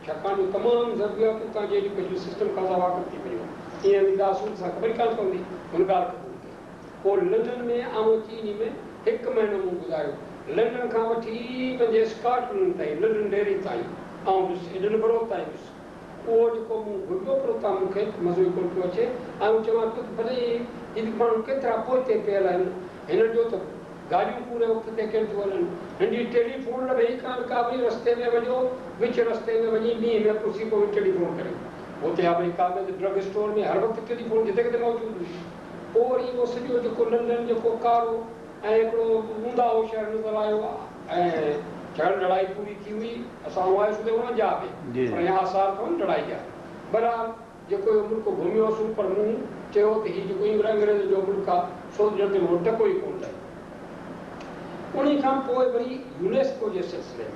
Speaker 1: ڇاڪاڻ جو تمام ضروريات اتان جي ايجوڪيشن سسٽم کان اسان واقف ٿي وڃون. ائين وينداسون ته اسان کي خبر ئي ڪانه پوندي. هن ڳالهه قبول ڪئي. پوء لنڊن ۾ آئون اچي انهي ۾ هڪ مهينو مون گذاريو. لنڊن کان وٺي پنهنجي اسڪاٽلنڊ تائين، لنڊن ڊيري تائين آئون ويس، ايڊنبرو تائين ويس. اهو جيڪو مون گهريو پر اتان مون کي مزو ئي ڪونه پيو اچي. آئون چوان پيو ته ڀلي هي ماڻهو ڪيترا پوئتي پيل آهن، هنن جو ته گاڏيون پوري وقت تي ڪين ٿيون هلن، هن جي ٽيليفون لڀي ئي ڪانه ڪا، وري رستي ۾ وڃو، وچ رستي ۾ وڃي مينهن ۾ پسي پوء وري ٽيليفون ڪريو. هتي آمريڪا ۾ ته ڊرگ اسٽور ۾ هر وقت ٽيليفون جتي ڪٿي موجود هئي. پوء وري اهو سڄو جيڪو لنڊن جيڪو ڪارو ۽ هڪڙو اونداهو شهر نظر آيو ۽ ڇاڪاڻ لڙائي پوري ٿي هئي، اسان آياسون ته 49 ۾، پر اڃا آثار اٿئون نه لڙائي جا. بهرحال جيڪو اهو ملڪ گهميوسون پر مون چيو ته هي جيڪو انگريزن جو ملڪ آهي سو ته ڄڻ ته مون ٽڪو ئي ڪونه لهي. انهي کان پوء وري يونيسڪو جي سلسلي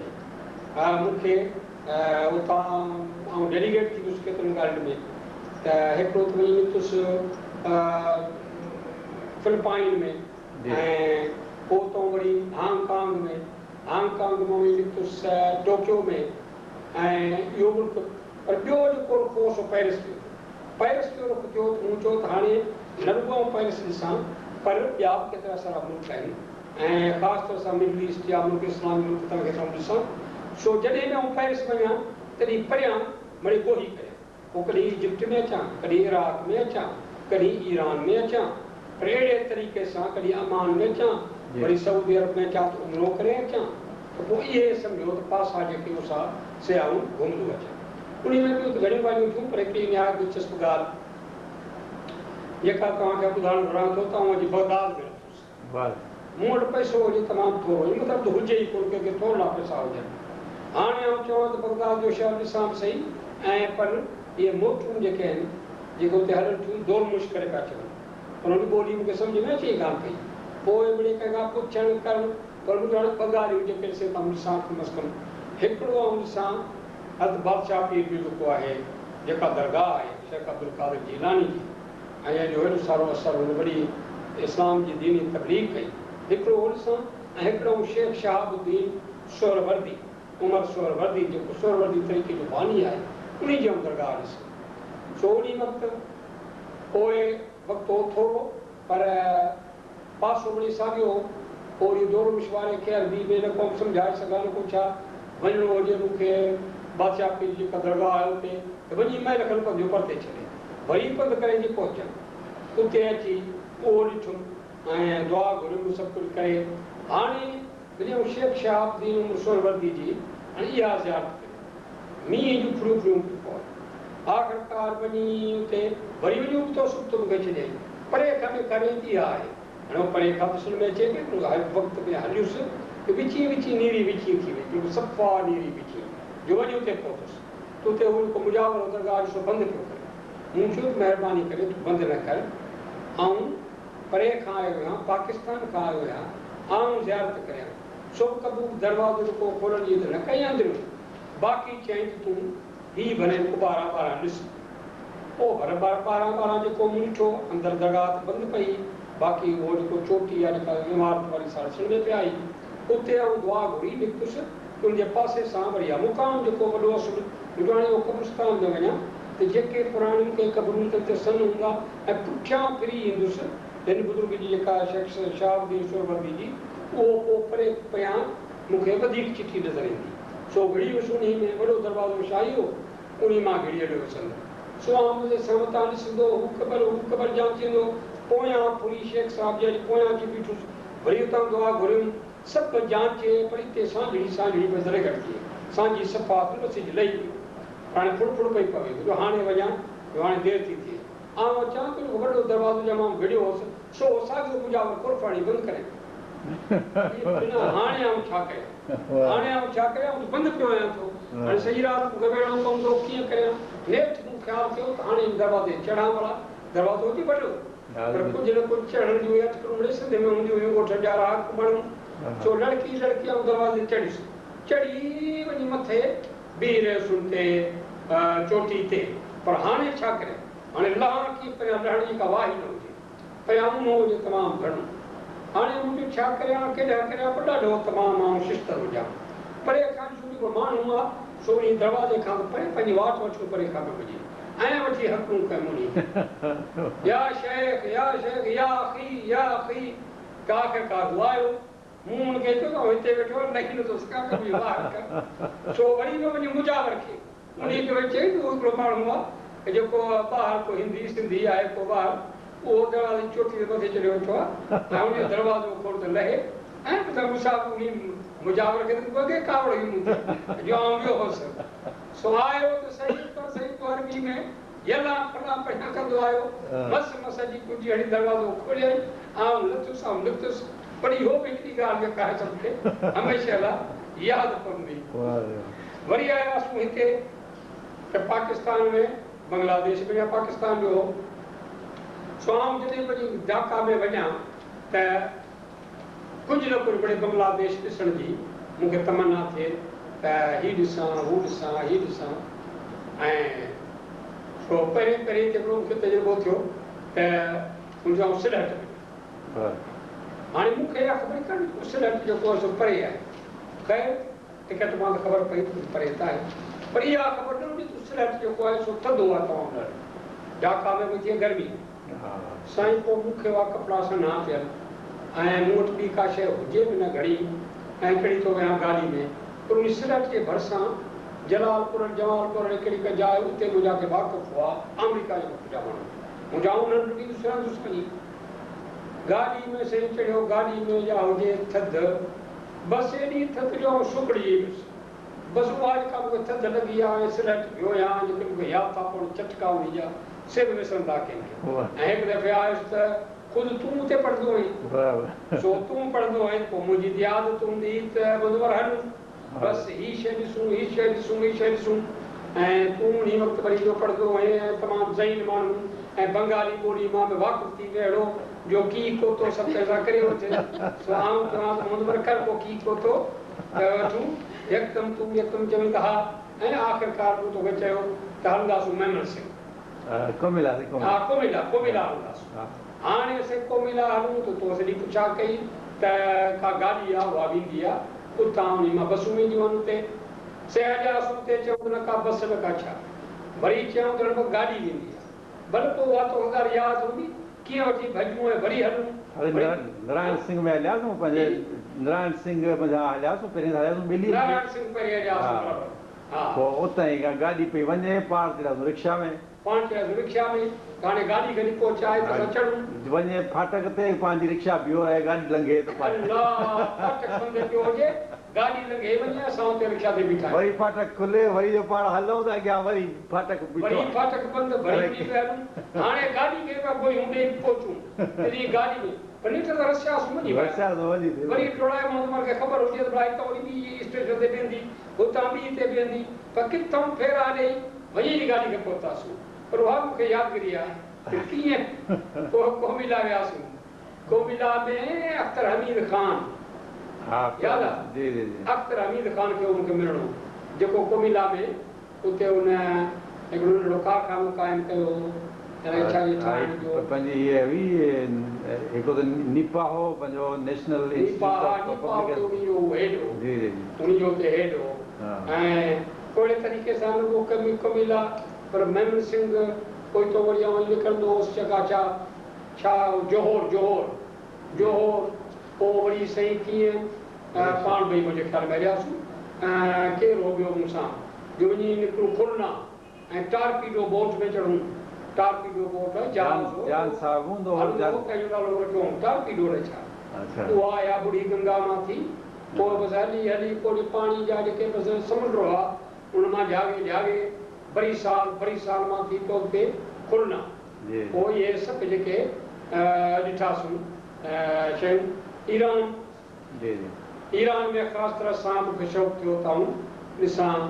Speaker 1: ۾ مون کي اتان آئون ڊيليگيٽ ٿي ويس ڪيترن ڳالهين ۾ ته هڪڙو ته وڃي نڪتس فلپائن ۾ ۽ پوء اتان وري هانگ ڪانگ ۾، هانگ ڪانگ مان وڃي نڪتس ٽوڪيو ۾ ۽ اهو ملڪ پر ٻيو جيڪو رخ هو سو پئرس جو ٿيو. پئرس جو رخ ٿيو ته مون چيو ته هاڻي نه رڳو آئون پئرس ڏسان پر ٻيا به ڪيترا سارا ملڪ آهن ۽ خاص طور سان مڊل ايسٽ جا ملڪ اسلامي ملڪ تن کي ته آئون ڏسان. سو جڏهن به آئون پئرس وڃان تڏهن پريان مڙئي ڳوهي ڪريان. پوء ڪڏهن ايجپٽ ۾ اچان، ڪڏهن عراق ۾ اچان، ڪڏهن ايران ۾ اچان، پر اهڙي طريقي سان ڪڏهن عمان ۾ اچان، وري سعودي عرب ۾ اچان ته عمرو ڪري اچان ته پوء اهي سمجهو ته پاسا جيڪي اوسا سي آئون گهمندو اچان. انهي ۾ ٻيون ته گهڻيون ڳالهيون ٿيون پر هڪڙي نهايت دلچسپ ڳالهه جيڪا توهان کي ٻڌائڻ گهران ٿو ته آئون اڄ بغداد ۾ لٿس. مون وٽ پئسو هجي تمام ٿورو، يعني مطلب ته هجي ئي ڪونه، ڪي ڪي ٿورڙا پئسا هجن. هاڻي آئون چوان ته بغداد جو شهر ڏسان به سهي ۽ پر اهي موٽرون جيڪي آهن، جيڪي اتي هلن ٿيون، دولمش ڪري پيا چون. پر ان ٻولي مون کي سمجهه ۾ اچي ئي ڪانه پئي. پوء مڙئي ڪنهن کان پڇڻ ڪرڻ، پر مون چيو هاڻي ٻه ڳالهيون جيڪي ڏسي ته آئون ڏسان ڪم از ڪم هڪڙو آئون ڏسان حضرت بادشاهه پير جو جيڪو آهي، جيڪا درگاهه آهي شيخ عبدالقادر جيلاني جي، ۽ جو ايڏو سارو اثر هن وڏي اسلام جي ديني تبليغ ڪئي. هڪڙو هو ڏسان ۽ هڪڙو هو شيخ شهاب الدين سهروردي، عمر سهروردي جيڪو سهروردي طريقي جو باني آهي، انهي جي آئون درگاهه ڏسان. سو انهي وقت پوء وقت هو ٿورو پر پاسو مڙئي ساڳيو هو. پوء اهو دولمش واري کي عربي ۾ نه ڪو آئون سمجهائي سگهان نه ڪو ڇا. وڃڻو هجي مون کي بادشاهه پير جي جيڪا درگاهه آهي اتي ته وڃي ميل کن پنڌ جو پرتي ڇڏي وري پنڌ ڪري جي پهچان. اتي اچي اهو ڏٺم ۽ دعا گهريم سڀ ڪجهه ڪري هاڻي وڃي آئون شيخ شهاب الدين عمر سهروردي جي هاڻي اها زيارت ڪريان. مينهن جون ڦڙيون ڦڙيون پيون پون. آخرڪار وڃي اتي وري وڃي ابتو سبتو مون کي ڇڏيائين. پري کان ڏيکاريائين ته اها آهي. هاڻي اهو پري کان ڏسڻ ۾ اچي پئي پر هر وقت ۾ هليس ته وچين وچين نيري وچين ٿي وئي، بلڪل صفا نيري وچين، جو وڃي اتي پهتس ته اتي هو جيڪو مجاور هو درگاهه جو سو بند پيو ڪري. مون چيو ته مهرباني ڪري تون بند نه ڪر، آئون پري کان آيو آهيان، پاڪستان کان آيو آهيان، آئون زيارت ڪريان. سو به قبول دروازو جيڪو کولڻ جي ته نه ڪئي اندريون، باقي چيائين ته تون هي ڀلي رڳو ٻاهران ٻاهران ڏس. پوء ڀر ٻاهران ٻاهران جيڪو مون ڏٺو، اندر درگاهه ته بند پئي هئي، باقي اهو جيڪو چوٽي يا جيڪا عمارت واري سا ڏسڻ ۾ پئي آئي. اتي آئون دعا گهري نڪتس ته ان جي پاسي سان وري اها مقام جيڪو وڏو اصل منهنجو هاڻي اهو قبرستان ۾ وڃان ته جيڪي پراڻيون ڪي قبرون تن تي سن هوندا ۽ پٺيان ڦري ايندس هن بزرگ جي جيڪا شيخ شهاب الدين سهروردي جي اهو پوء پري پريان مون کي وڌيڪ چٽي نظر ايندي. سو گهڙي ويس انهي ۾ وڏو دروازو شاهي هو، انهي مان گهڙي هليو ويس اندر. سو آئون مزي سان وتان ڏسندو هو قبر هو قبر جانچيندو پويان ڦري شيخ صاحب جي اڄ پويان اچي بيٺس. وري اتان دعا گهريم. سڀ جانچي پر اتي سانجهڙي سانجهڙي پئي ذري گهٽ ٿئي. سانجهي صفا ته سج لهي پيو. پر هاڻي ڦڙ ڦڙ پئي پوي. جو هاڻي وڃان جو هاڻي دير ٿي ٿئي. آئون اچان ته جيڪو وڏو دروازو جنهن مان آئون گهڙيو هوس، سو ساڳيو مجاور قلف هڻي بند ڪري ويو. هاڻي آئون ڇا ڪريان؟ هاڻي آئون ڇا ڪريان؟ آئون ته بند پيو آهيان ٿو. هاڻي سڄي رات مون کي ويهڻو پوندو، ڪيئن ڪريان؟ نيٺ مون خيال ٿيو ته هاڻي هن دروازي تي چڙهان ڀلا. دروازو هجي وڏو، پر ڪجهه نه ڪجهه چڙهڻ جون اهي اٽڪلون مڙئي سنڌ ۾ هونديون هيون، ڳوٺن جا رهاڪو ماڻهو. سو لڙڪي لڙڪي آئون دروازي تي چڙهيس. چڙهي وڃي مٿي بيهي رهيس ان تي چوٽي تي. پر هاڻي ڇا ڪريان؟ هاڻي لهان ڪيئن؟ پريان لهڻ جي ڪا واهه ئي نه هجي. پريان اونهو هجي تمام گهڻو. هاڻي مون چيو ڇا ڪريان، ڪيڏانهن ڪريان، پر ڏاڍو تمام آئون ششدر هجان. پري کان ڏسون جيڪو ماڻهو آهي سو انهي دروازي کان ته پري پنهنجي واٽ وٺيو پري کان پيو وڃي ۽ وٺي هڪلون ڪيم انهي کي يا شيخ يا شيخ يا اخي يا اخي ته آخرڪار هو آيو. مون هن کي چيو ته آئون هتي ويٺو آهيان لهي نٿو سگهان ته منهنجي واهر ڪر. سو وري به وڃي مجاور کي انهي کي وڃي چيائين ته اهو هڪڙو ماڻهو آهي جيڪو ٻاهر ڪو هندي سنڌي آهي ڪو ٻاهر اهو دروازي جي چوٽي تي مٿي چڙهيو ويٺو آهي ۽ ان جو دروازو کول ته لهي ۽ پڇا مصاحب انهي مجاور کي ته اڳي ڪاوڙ هئي مون تي جو آئون ويو هوس سو آيو ته سهي پر سهي پوء عربي ۾ يلان فلان پهيان ڪندو آيو مس مس اچي ڪنجي هڻي دروازو کوليائين آئون لٿس آئون نڪتس پر اهو به هڪڙي ڳالهه جيڪا آهي سا مون کي هميشه لاء ياد پوندي. وري آياسون هتي ته پاڪستان ۾ بنگلاديش به يا پاڪستان جو هو. سو آئون جڏهن به وڃي ڍاڪا ۾ وڃان ته ڪجهه نه ڪجهه وڙي بنگلاديش ڏسڻ جي مون کي تمنا ٿئي ته هي ڏسان هو ڏسان هي ڏسان ۽ سو پهرين پهرين ته هڪڙو مون کي تجربو ٿيو ته ان جو آئون سلهٽ ۾. هاڻي مون کي اها خبر ڪانه ته سلهٽ جيڪو آهي سو پري آهي. خير ٽڪيٽ مان ته خبر پئي ته پري ته آهي پر اها خبر نه هئي ته سلهٽ جيڪو آهي سو ٿڌو آهي تمام ڏاڍو. ڍاڪا ۾ به ٿئي گرمي. سائين پوء مون کي اها ڪپڙا سنها پيل ۽ مون وٽ ٻي ڪا شيء هجي به نه گهڻي ۽ چڙهي ٿو ويهان گاڏي ۾ پر انهي سلهٽ جي ڀرسان جلال پور جمال پور هڪڙي ڪا جاء اتي منهنجا ڪي واقف هئا آمريڪا جي وقت جا ماڻهو منهنجا انهن ڏٺي ته سرهندس وڃي. گاڏي ۾ سائين چڙهيو گاڏي ۾ جا هجي ٿڌ بس ايڏي ٿڌ جو آئون سڪڙجي ويس بس اها جيڪا مونکي ٿڌ لڳي آ ۽ سلهٽ ويو آهيان جيڪي مونکي ياد ٿا پون چٽڪا انهي جا سي به وسرندا ڪين ڪين ۽ هڪ دفعي آيس ته خود تون اتي پڙهندو هئين سو تون پڙهندو هئين پوء منهنجي ته عادت هوندي هئي ته منور هلون بس هي شيء ڏسون هي شيء ڏسون هي شيء ڏسون ۽ تون انهي وقت وري جو پڙهندو هئين ۽ تمام ذهين ماڻهو ۽ بنگالي ٻولي مان به واقف ٿي ويو اهڙو جو ڪي ڪوتو سڀ ڪنهن سان ڪري وٺي سو آئون چوان ته منور ڪر ڪو ڪي ڪوتو ته وٺون يڪدم تون يڪدم چوين ته ها ۽ آخرڪار مون توکي چيو ته هلنداسون ميمڻ سنگهه
Speaker 2: ڪوميلا
Speaker 1: ها ڪوميلا ڪوميلا هلنداسون هاڻي اسين ڪوميلا هلون ته تو سڄي پڇا ڪئي ته ڪا گاڏي آ اها ويندي آ اتان انهي مان بسون وينديون آهن اتي. سي هلياسون اتي چيائون ته نه ڪا بس نه ڪا ڇا. وري چيائون ته هن وقت گاڏي ويندي آ. ڀل پوء اها توکي ڳالهه ياد هوندي، ڪيئن وٺي ڀڄون ۽ وري هلون. وري.
Speaker 2: نارائڻ سنگهه ۾ هلياسون پنهنجي نارائڻ سنگهه منجهان هلياسون پهرين ته هلياسون ٻلي.
Speaker 1: نارائڻ سنگهه پهرين هلياسون برابر ها.
Speaker 2: پوء اتان ئي گاڏي پئي وڃي پاڻ چڙهياسون رڪشا ۾.
Speaker 1: پاڻ چڙهياسون رڪشا ۾ ته هاڻي گاڏي کڻي پهچائي ته اسان چڙهون.
Speaker 2: وڃي ڦاٽڪ تي پنهنجي رڪشا بيهارائي گاڏي لنگهي ته پاڻ.
Speaker 1: الله ڦاٽڪ بند پيو هجي گاڏي لنگهي وڃي اسان اتي رڪشا تي بيٺا آهيون.
Speaker 2: وري ڦاٽڪ کلي وري جو پاڻ هلون ته اڳيان وري ڦاٽڪ بيٺو
Speaker 1: وري ڦاٽڪ بند وري ٻي پيا هلون هاڻي گاڏي کي پيا گوهيون ڏئي پهچون تڏهن گاڏي ۾ پر نيٺ ته رسياسون وڃي ويا وري ڊوڙائي مون کي خبر هجي ته ڀلا هتان وري ٻي اسٽيشن تي بيهندي هتان ٻي تي بيهندي پر ڪٿئون ڦيرا ڏئي وڃي جي گاڏي کي پهتاسون پر اها مون کي يادگيري آهي ته ڪيئن پوء ڪوميلا وياسون. ڪوميلا ۾ اختر حميد خان ياد آهي؟ اختر حميد خان کي مون کي ملڻو هو جيڪو ڪوميلا ۾ اتي ان هڪڙو ننڍڙو ڪارخانو قائم ڪيو هو الائي ڇا جي ٺاهڻ جو.
Speaker 2: پنهنجي هيء هئي هڪڙو ته نيپا هو پنهنجو نيشنل
Speaker 1: نيپا ها نيپا اتي انهي جو هو هيڊ هو انهي جو اتي هيڊ هو. ۽ اهڙي طريقي سان نه رڳو ڪميلا پر ميمن سنگهه پوئتو وري آئون نڪرندو هوس چڪا ڇا ڇا جوهور جوهور جوهور پوء وري سائين ڪيئن پاڻ ٻئي منهنجي خيال ۾ هلياسون ۽ ڪير هو ٻيو مون سان جو وڃي نڪرون کلنا ۽ ٽارپيڊو بوٽ ۾ چڙهون ٽارپيڊو بوٽ جهاز هو
Speaker 2: جان صاحب هوندو
Speaker 1: هو هلندو هو ڪنهن جو نالو رکيو هئم ٽارپيڊو الائي ڇا اها يا ٻڙي گنگا مان ٿي پوء بس هلي هلي پوء پاڻي جا جيڪي بس سمنڊ هئا ان مان جهاڳي جهاڳي بريسال بريسال مان ٿي پوء اڳتي کلنا پوء اهي سڀ جيڪي ڏٺاسون شيون ايران ايران ۾ خاص طرح سان مون کي شوق ٿيو ته آئون ڏسان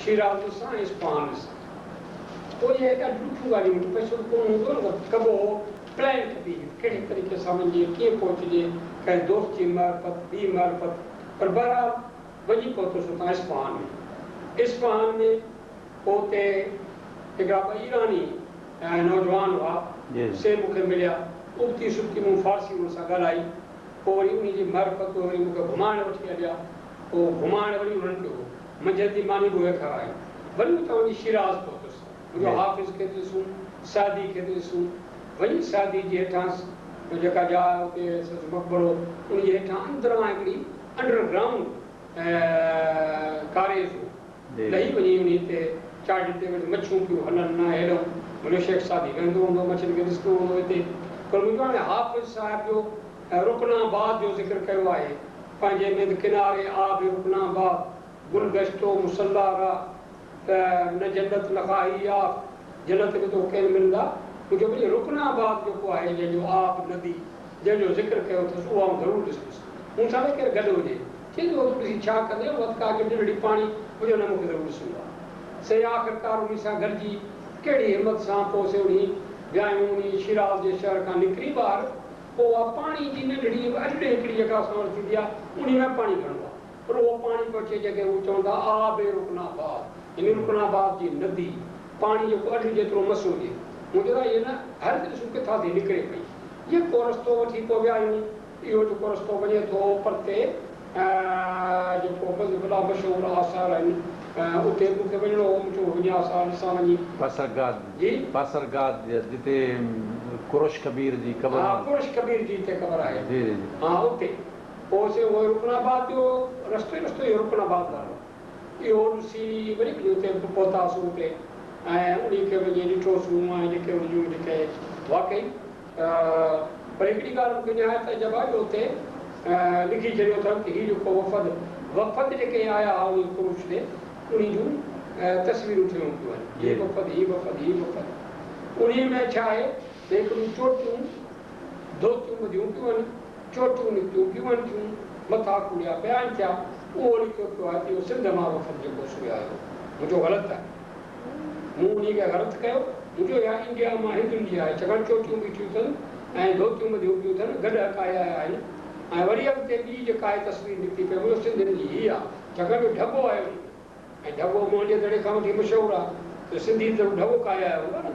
Speaker 1: شيراز ڏسان ۽ اصفهان ڏسان پوء اهي ڏاڍيون ڏکيون ڳالهيون هيون پئسو به ڪونه هوندو هو نه ته ڪبو هو پلان ڪبي هئي ته ڪهڙي طريقي سان وڃجي، ڪيئن پهچجي، ڪنهن دوست جي معرفت، ٻي معرفت، پر بهرحال وڃي پهتس اتان اصفهان ۾. اصفهان ۾ پوء اتي هڪڙا ٻه ايراني نوجوان هئا، سي مون کي مليا. ابتي سبتي مون فارسي انهن سان ڳالهائي. پوء وري انهي جي معرفت اهي وري مون کي گهمائڻ وٺي هليا. پوءِ گهمائڻ وري انهن کي هو منجهند جي ماني به اهي کارائي. وري اتان وڃي شيراز پهتس. منهنجو حافظ کي ته ڏسون، سعدي کي ته ڏسون. وڃي سعدي جي هيٺان جيڪا جاء آهي اتي سندس مقبرو، ان جي هيٺان اندران هڪڙي انڊر گرائونڊ ڪاريز هو. لهي وڃي انهي تي چاڙهي تي ويٺ مڇون پيون هلن نه هيڏئون. منهنجو شيخ سعدي ويهندو هوندو مڇين کي ڏسندو هوندو هتي. پر منهنجو هاڻي حافظ صاحب جو رڪن آباد جو ذڪر ڪيو آهي پنهنجي ۾ ته ڪناري آب رڪن آباد گل گشتو مصليٰ را ته نه جنت نه خواهي يافت جنت ۾ توکي ڪين ملندا. منهنجو وري رڪن آباد جيڪو آهي جنهن جو آب ندي جنهن جو ذڪر ڪيو اٿس اهو آئون ضرور ڏسندس. مون سان به ڪير گڏ هجي. چئي ٿو تون ڏسي ڇا ڪندين اها ته ڪا هڪ ننڍڙي پاڻي منهنجو نه مون کي ضرور ڏسڻو آهي. سي آخرڪار انهي سان گڏجي ڪهڙي همت سان پوء سي انهي ويايون انهي شيراز جي شهر کان نڪري ٻاهر پوء اها پاڻي جي ننڍڙي اڏڙي هڪڙي جيڪا اسان وٽ ٿيندي آهي انهي ۾ پاڻي گهڻو آهي پر اهو پاڻي پيو اچي جنهن کي هو چون ٿا آب رڪن آباد يعني رڪن آباد جي ندي پاڻي جيڪو اڏ جيترو مس هجي. مون چيو ته هيء نه هر ته ڏسون ڪٿان ٿي نڪري پئي. جيڪو رستو وٺي پوء ويايون اهو جيڪو رستو وڃي ٿو پرتي جيڪو وڏا مشهور آثار آهن اتي مون کي وڃڻو هو مون چيو وڃي آثار ڏسان وڃي.
Speaker 2: پاسرگاد
Speaker 1: جي.
Speaker 2: پاسرگاد جتي ڪروش ڪبير جي قبر
Speaker 1: ها ڪروش ڪبير جي اتي قبر آهي.
Speaker 2: جي جي.
Speaker 1: ها اتي پوء سي اهو رڪن آباد جو رستو ئي رستو اهو رڪن آباد وارو اهو ڏسي وري وڃي اتي پهتاسون اتي ۽ انهي کي وڃي ڏٺوسون ۽ جيڪي ان جون جيڪي واقعي پر هڪڙي ڳالهه مون کي نهايت عجب آهي جو اتي لکي ڇڏيو اٿن ته هي جيڪو وفد وفد جيڪي آيا هئا انهي ڪروش تي انهي جون تصويرون ٺهيون پيون آهن هي وفد هي وفد هي وفد انهي ۾ ڇا آهي ته هڪڙيون چوٽيون ڌوتيون ٻڌيون پيون آهن چوٽيون نڪتيون پيون آهن ٿيون مٿا ڪوڙيا پيا آهن ٿيا اهو لکيو پيو آهي ته اهو سنڌ مان وفد جيڪو سو آيو منهنجو غلط آهي مون انهي کي غلط ڪيو. مون چيو اها انڊيا مان هندن جي آهي ڇاڪاڻ چوٽيون بيٺيون اٿن ۽ ڌوتيون ٻڌيون پيون اٿن گڏهه ڪاهي آيا آهن ۽ وري اڳتي ٻي جيڪا آهي تصوير نڪتي پئي اهو سنڌين جي هي آهي ڇاڪاڻ جو ڍڳو آهي انهي ۾ ۽ ڍڳو موهن جي دڙي کان وٺي مشهور آهي ته سنڌي ضرور ڍڳو ڪاهي آيا هوندا نه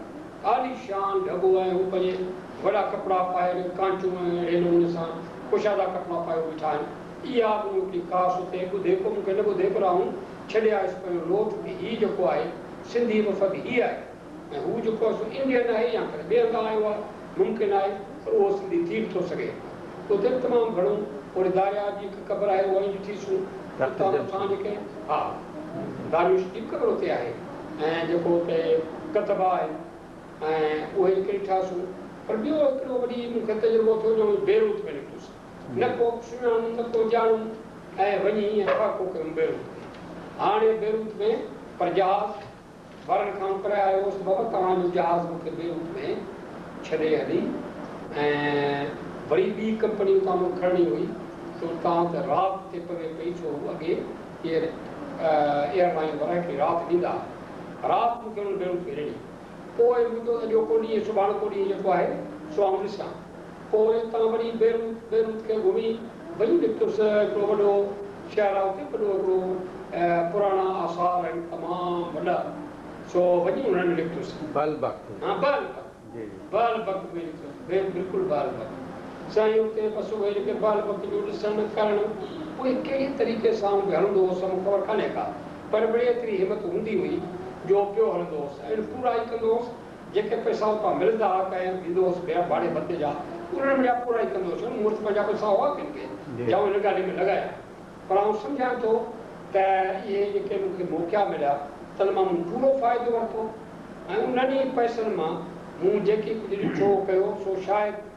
Speaker 1: عاليشان ڍڳو ۽ هو پنهنجي وڏا ڪپڙا پائي ڪانچون ۽ اهڙي نموني سان ڪشادا ڪپڙا پايو بيٺا آهن اها مون هڪڙي خاص اتي ٻڌي ڪو مون کي نه ٻڌي پر آئون ڇڏي آيس پنهنجو لوٺ ته هي جيڪو آهي سنڌي وفد هي آهي ۽ هو جيڪو آهي سو انڊين آهي يا ڪڏهن ٻئي هنڌان آيو آهي ممڪن آهي پر اهو سنڌي ٿي به ٿو سگهي. اتي به تمام گهڻو وري داريا جي هڪ قبر آهي اها ئي ڏٺيسون اتان مٿان جيڪي ها داريوش جي به قبر اتي آهي ۽ جيڪو اتي ڪتبا آهن ۽ اهي جيڪي ڏٺاسون پر ٻيو هڪڙو وڏي مون کي تجربو ٿيو جو بيروت ۾ نڪتس نه ڪو سڃاڻون نه ڪو ڄاڻون ۽ وڃي ائين ڦاڪو ڪيم بيروت ۾. هاڻي بيروت ۾ پر جهاز وارن کان ڪرائي آيو هوس ته بابا توهان جو جهاز مون کي بيروت ۾ ڇڏي هلي ۽ وري ٻي ڪمپني اتان مون کي کڻڻي هئي سو اتان ته رات تي پوي پئي ڇو هو اڳي ايئر ايئر لائين وارا هڪڙي رات ڏيندا ها. رات مون کي انهن بيروت ۾ ڏني. پوء منهنجو اڄوڪو ڏينهن سڀاڻڪو ڏينهن جيڪو آهي سو آئون ڏسان. پوء اتان وري بيروت، بيروت کي گهمي وڃي نڪتس. هڪڙو وڏو شهر آهي اتي وڏو هڪڙو پراڻا آثار آهن تمام وڏا سو وڃي انهن ۾ نڪتس.
Speaker 2: بعلبڪ.
Speaker 1: ها بعلبڪ.
Speaker 2: جي جي.
Speaker 1: بعلبڪ ۾ نڪتس بلڪل بعلبڪ. سائين اتي بس اهي جيڪي بعلبڪ جو ڏسڻ ڪرڻ اهي ڪهڙي طريقي سان آئون به هلندو هوس مون خبر ڪانهي ڪا پر مڙئي ايتري همت هوندي هئي جو پيو هلندو هوس ۽ پورائي ڪندو هوس. جيڪي پئسا اتان ملندا ها ڪنهن ڏيندو هوس ڀيڻ ڀاڙي ڀتي جا انهن منهنجا پورائي ڪندو هوس مون وٽ پنهنجا پئسا هئا ڪين ڪي جا آئون هن ڳالهين ۾ لڳايا پر آئون سمجهان ٿو ته اهي جيڪي مون کي موقعا مليا تن مان مون پورو فائدو ورتو ۽ انهن ئي پئسن مان مون جيڪي ڪجهه ڏٺو ڪيو سو شايد.